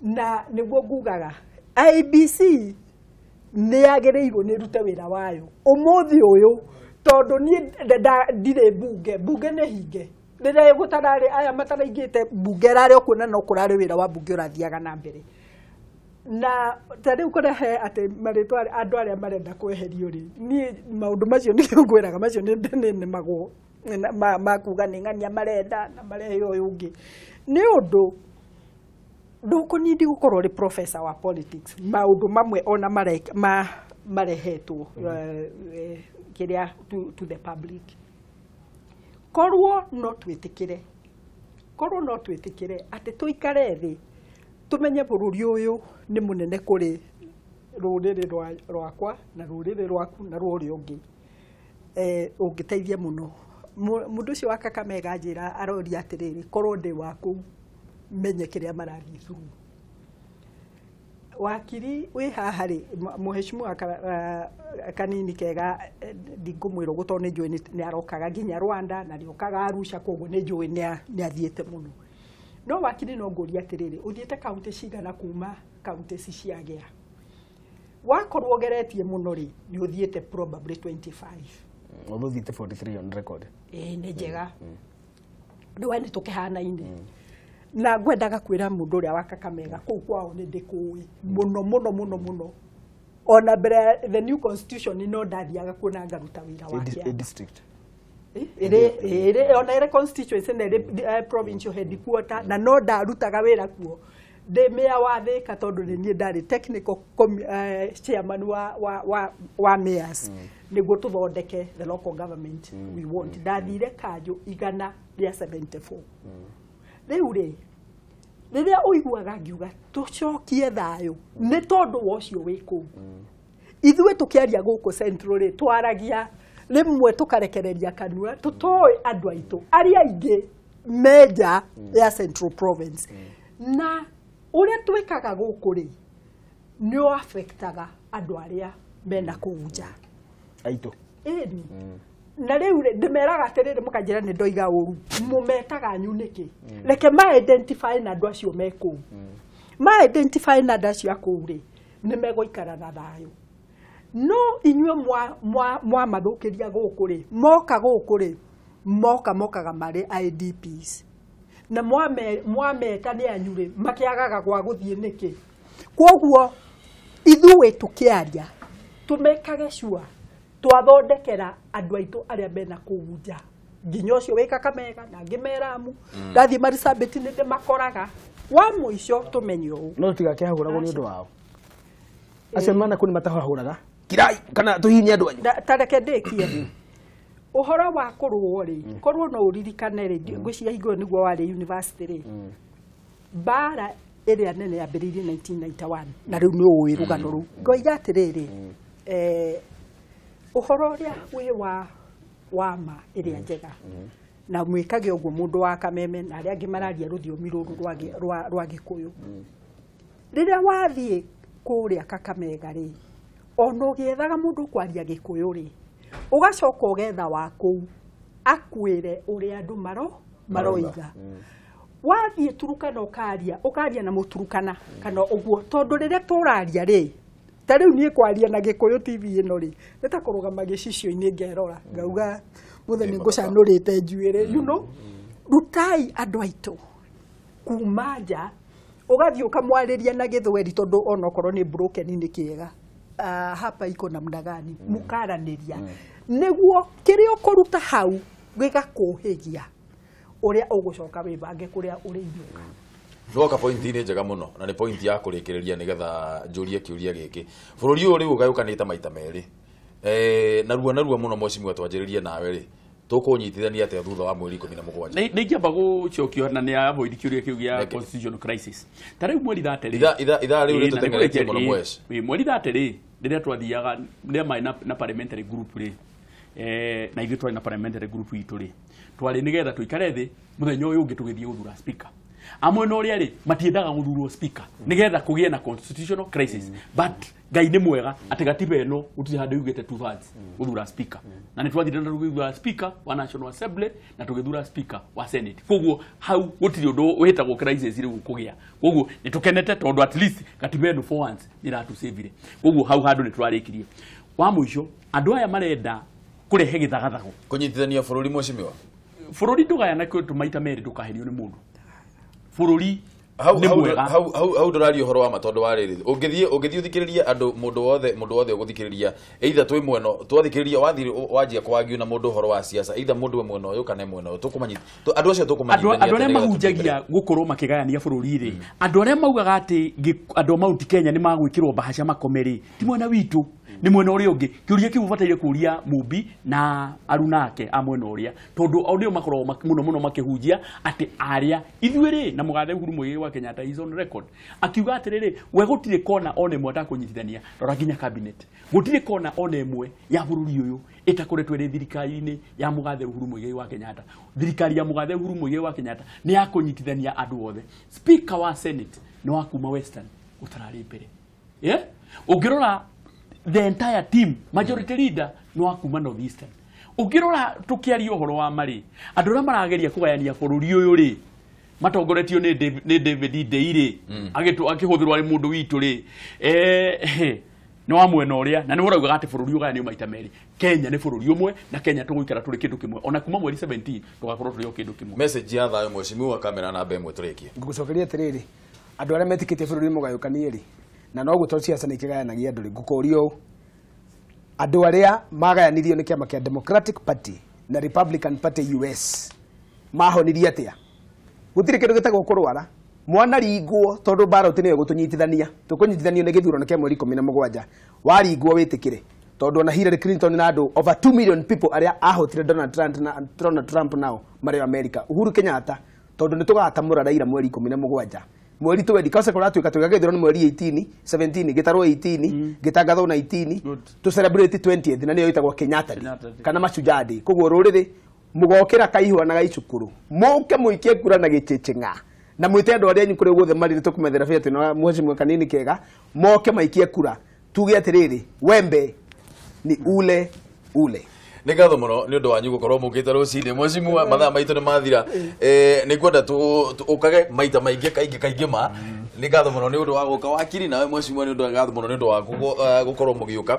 B: na nĩguo ngugaga IEBC nĩ yagĩrĩirwo nĩ ĩrute wĩra wayo. Ũmũthĩ ũyũ Tondũ niĩ ndirĩ bunge, bunge nĩ hinge. Rĩrĩa gũtararĩ aya mataraingĩte bunge ĩrarĩ o kuona no kũrarĩ wĩra wa bunge ũrathiaga na mbere. Na ta rĩu kũrehe atĩ marĩtwa andũ arĩa marenda kweherio rĩ, niĩ maũndũ macio nĩkĩo ngwĩraga macio nĩ nemagwo makuga nĩ ng'ania marenda na marehe ũyũ ũngĩ. Nĩ ũndũ ndũkũnindi gũkorwo ũrĩ professor wa politics, maũndũ mamwe ona marehetwo kĩrĩa to the public. Korwo no twĩtĩkĩre, korwo no twĩtĩkĩre atĩ tũikare thĩ tumenye bũrũri ũyũ nĩ mũnene kũrĩ rũrĩrĩ rwakwa na rũrĩrĩ rwaku na rwa ũrĩa ũngĩ, ũngĩteithia mũno. Mũndũ ũcio wa Kakamega anjĩra aroria atĩrĩrĩ, korwo ndĩ wa kũu menye kĩrĩa marathiĩ through. Wakiri wĩ haha rĩ, mũheshimiwa Kanini Kega, ndingũmwĩra ũguo tondũ nĩ njũĩ nĩ arokaga nginya Rwanda na nĩokaga Arusha, koguo nĩ njũĩ nĩ athiĩte mũno. No wakiri no ngũrie atĩrĩrĩ, ũthiĩte kaunti cigana kuma kaunti ici ciagĩa? Wakorwo ũgeretie mũno rĩ, nĩ ũthiĩte probably 25.
E: Although ũthiĩte 43 on record.
B: Ĩĩ nĩ njega. Rĩu we nĩ tũkĩhanaine. Na ngwendaga kwĩra mũndũ ũrĩa wa Kakamega kũu kwao nĩ ndĩkũĩ mũno mũno mũno mũno. Ona mbere ya the new constitution no ndathiaga kuona ngaruta wĩra wa kĩama.
E: District.
B: Ĩrĩ ona ĩrĩ constituency na ĩrĩ provincial headquarter na no ndarutaga wĩra kuo. Ndĩ mayor wa Thika tondũ nĩ niĩ ndarĩ technical chairman wa mayors nĩguo tũthondeke the local government we want. Ndathire kanjũ 174. Rĩu rĩ, rĩrĩa ũiguaga ngiuga tũcokie thayũ nĩ tondũ wa ũcio wĩ kũu. Ithuĩ tũkĩaria gũkũ Central rĩ, twaragia rĩmwe tũkarekereria kanua tũtoĩ andũ aitũ arĩa aingĩ me nja ya Central Province. Na ũrĩa twĩkaga gũkũ rĩ, nĩ ũ affectaga andũ arĩa mena kũu nja
E: aitũ.
B: Ĩni. Na rĩu rĩ, ndĩmeraga atĩrĩrĩ, mũkanjĩra nĩ ndoiga ũru, mũmetaga anyu nĩkĩ? Reke ma identify na andũ acio me kũu. Ma identify na andũ acio a kũu rĩ, nĩ megũikara na thayũ. No inyuĩ mwamathũkĩria gũkũ rĩ, moka gũkũ rĩ, mokaga marĩ IDPs. Na mwameta nĩ anyu rĩ, makĩagaga gwa gũthiĩ nĩkĩ? Kwoguo ithuĩ tũkĩaria, tũmekage sure twathondekera andũ aitũ arĩa mena kũu nja, nginya ũcio wĩ Kakamega na angĩ me Lamu, ndathiĩ Marsabit nĩ ndĩmakoraga. Wa mũico tũmenye ũũ,
E: no tũtigakĩhahũragwo nĩ ũndũ wao. Acio mana kũ nĩ matahahũraga kirai kana tũhihinye andũ anyu.
B: Ta reke ndĩkie ũhoro wa kũrũo rĩ, korwo no ũririkane rĩ, ngwĩciria hingo ĩyo nĩguo warĩ university rĩ, mbara ĩrĩa nene yambĩrĩirie 1991 na rĩu nĩ ũĩ rũgano rũu. Ngoiga atĩrĩrĩ, ũhoro ũrĩa wĩ wa ma ĩrĩa njega na mwĩkage ũguo mũndũ wa Kameme na arĩa angĩ mararia rũthiomi rũrũ rwa Gĩkũyũ. Rĩrĩa wathiĩ kũrĩa Kakamega rĩ, ona ũgĩethaga mũndũ kwaria Gĩkũyũ rĩ, ũgacoka ũgetha wa kũu akwĩre ũrĩa andũ maroiga. Wathiĩ Turukana ũkaria na Mũturukana kana ũguo, tondũ rĩrĩa tũraria rĩ, ta rĩu niĩ kwaria na Gĩkũyũ TV ĩno rĩ, nĩ ta kũrũgama gĩcicio-inĩ ngerora ngauga mũthenya ngũcanũrĩte njuĩrĩ, you know. Rutai andũ aitũ kuma nja, ũgathiĩ ũkamwarĩria na Gĩthweri tondũ onokorwo nĩ broken nĩ kĩega. Hapa iko namna gani, mũkaranĩria nĩguo kĩrĩa ũkũruta hau gĩgakũhĩgia ũrĩa ũgũcoka wĩbange kũrĩa ũrĩinũka.
A: Ndoka point nĩ njega mũno na nĩ point ya kũrĩkĩrĩria nĩgetha njũrie kĩũria gĩkĩ. Bũrũri ũyũ rĩu ũgayũkanĩte maita merĩ. Narua mũno mheshimiwa twanjĩrĩrie nawe rĩ, tũkũnyitithania atĩa thutha wa mweri 17?
C: Nĩ ingĩamba gũcokio na nĩ avoid kĩũria kĩu gĩa constitutional crisis. Ta rĩu mweri 30 rĩ,
A: ithaa rĩu rĩtũteng'eretie mũno mwesh.
C: Mweri 30 rĩ, rĩrĩa twathiaga rĩrĩa marĩ na parliamentary group rĩ, na ithuĩ twarĩ na parliamentary group itũ rĩ, twarĩ nĩgetha tũikare thĩ mũthenya ũyũ ũngĩ tũgĩthiĩ gũthura speaker. Amwe no ũrĩa rĩ, matiendaga gũthurwo speaker nĩgetha kũgĩe na constitutional crisis. But Ngai nĩ mwega atĩ gatiba ĩno gũtirĩ handũ yugĩte 2/3 gũthura speaker. Na nĩ twathire na tũgĩthura speaker wa National Assembly na tũgĩthura speaker wa Senate. Koguo hau gũtirĩ ũndũ wĩtagwo crisis rĩu kũgĩa. Koguo nĩ tũkenete tondũ at least gatiba ĩno for once nĩ ĩratũcĩvire. Koguo hau handũ nĩ tũrarĩkirie. Wa mũico, andũ aya marenda kurehe githagathago
A: kunyitithania bururi mheshimiwa
C: bururi ndugayana kindu maita meri ndukaherio ni mundu bururi
A: hau ndũraria ũhoro wa ma tondũ wa rĩrĩ ũngĩthiĩ ũthikĩrĩrie andũ mũndũ wothe ũgũthikĩrĩria either twĩ mwena twathikĩrĩria wathiĩ wanjia kwagiu na mũndũ ũhoro wa siasa either mũndũ we mwena ũyũ kana mwena ũyũ tũkũmanyita andũ acio tũkũmanyitithania
C: andũ arĩa mahunjagia gũkorwo makĩgayania bũrũri rĩ andũ arĩa maugaga atĩ andũ a Mount Kenya nĩ magwĩkĩrwo mbahaca makome rĩ ti mwena witũ nĩ mwena ũrĩa ũngĩ kĩũria kĩu ũbataire kũria Mumbi na aruna ake a mwena ũrĩa tondũ o nĩo makoragwo mũno mũno makĩhunjia atĩ arĩa ithuĩ rĩ na mũgathe Uhuru Muigai wa Kenyatta is on record akiuga atĩrĩrĩ we gũtirĩ kona ona ĩmwe atakũnyitithania rora nginya cabinet gũtirĩ kona ona ĩmwe ya bũrũri ũyũ ĩtakoretwo ĩrĩ thirikari-inĩ ya mũgathe Uhuru Muigai wa Kenyatta thirikari ya mũgathe Uhuru Muigai wa Kenyatta nĩ ya kũnyitithania andũ othe speaker wa senate nĩ wa kuma Western ũtararĩ mbere yeah? Ũngĩrora the entire team majority leader no akuma Northeastern ukirora tukiaria uhoro wa mari andu aria marageria kugayania bururi uyu ri matongoretio ni David Ndei ri akihũthĩrwo ari mundu witu ri nĩ wa mwena ũrĩa na nĩ ũraugaga atĩ bũrũri ũgayanio maita merĩ Kenya nĩ bũrũri ũmwe na Kenya tũgũikara tũrĩ kĩndũ kĩmwe ona kuma mweri 17 tũgakorwo tũrĩ o kĩndũ kĩmwe
A: message ya thayũ mheshimiwa kamera namba ĩmwe tũrĩkie
E: ngũgũcokeria atĩrĩrĩ andũ arĩa metĩkĩtie bũrũri mũgayũkanie rĩ na no guo ciaca nĩ ikĩgayanagia andũ rĩ ngũkũria ũũ andũ arĩa magayanirio nĩ kĩama kĩa Democratic Party na Republican Party US mahonirie atĩa gũtirĩ kĩndũ gĩtagwo kũrwara mwana ringwo tondũ ballot nĩyo ĩgũtũnyitithania tũkũnyitithanio nĩ gĩthurano kĩa mweri 17 waringwo wĩtĩkĩre tondũ ona Hillary Clinton na andũ over 2 million people arĩa ahotire Donald Trump nao marĩ America Uhuru Kenyatta tondũ nĩ tũgatamũra Raila mweri 17 mweri twendi kause kũratuĩka twĩka gĩthurano mweri 18 17 gĩtarwo 18 gĩtangathwo 19 to celebrate 20th na nĩyo ĩtagwo Kenyatta Day kana Mashujaa Day koguo rũrĩrĩ mũgokĩra kaihũa na gaicukuru mũke mũikie kura na gĩchĩchĩng'a na mwĩte andũ arĩa anyu kũrĩa guothe marĩ tũkũmethera bia twĩna mheshimiwa Kanini Kega moke maikie kura tuge atĩrĩrĩ wembe ni ule ule
A: nä ngatho må no nä å ndå wanyu gå korwo må kä te rå cinä mheshimiwa mathaa maitå nä mathira nä ngwenda å kage maita maingä kaingä kaingä ma nä ngatho må no nä å ndå wa gå ka wakiri nawe mheshimiwa nä å ndå wa ngatho må no nä å ndå wa gå korwo må gä å ka.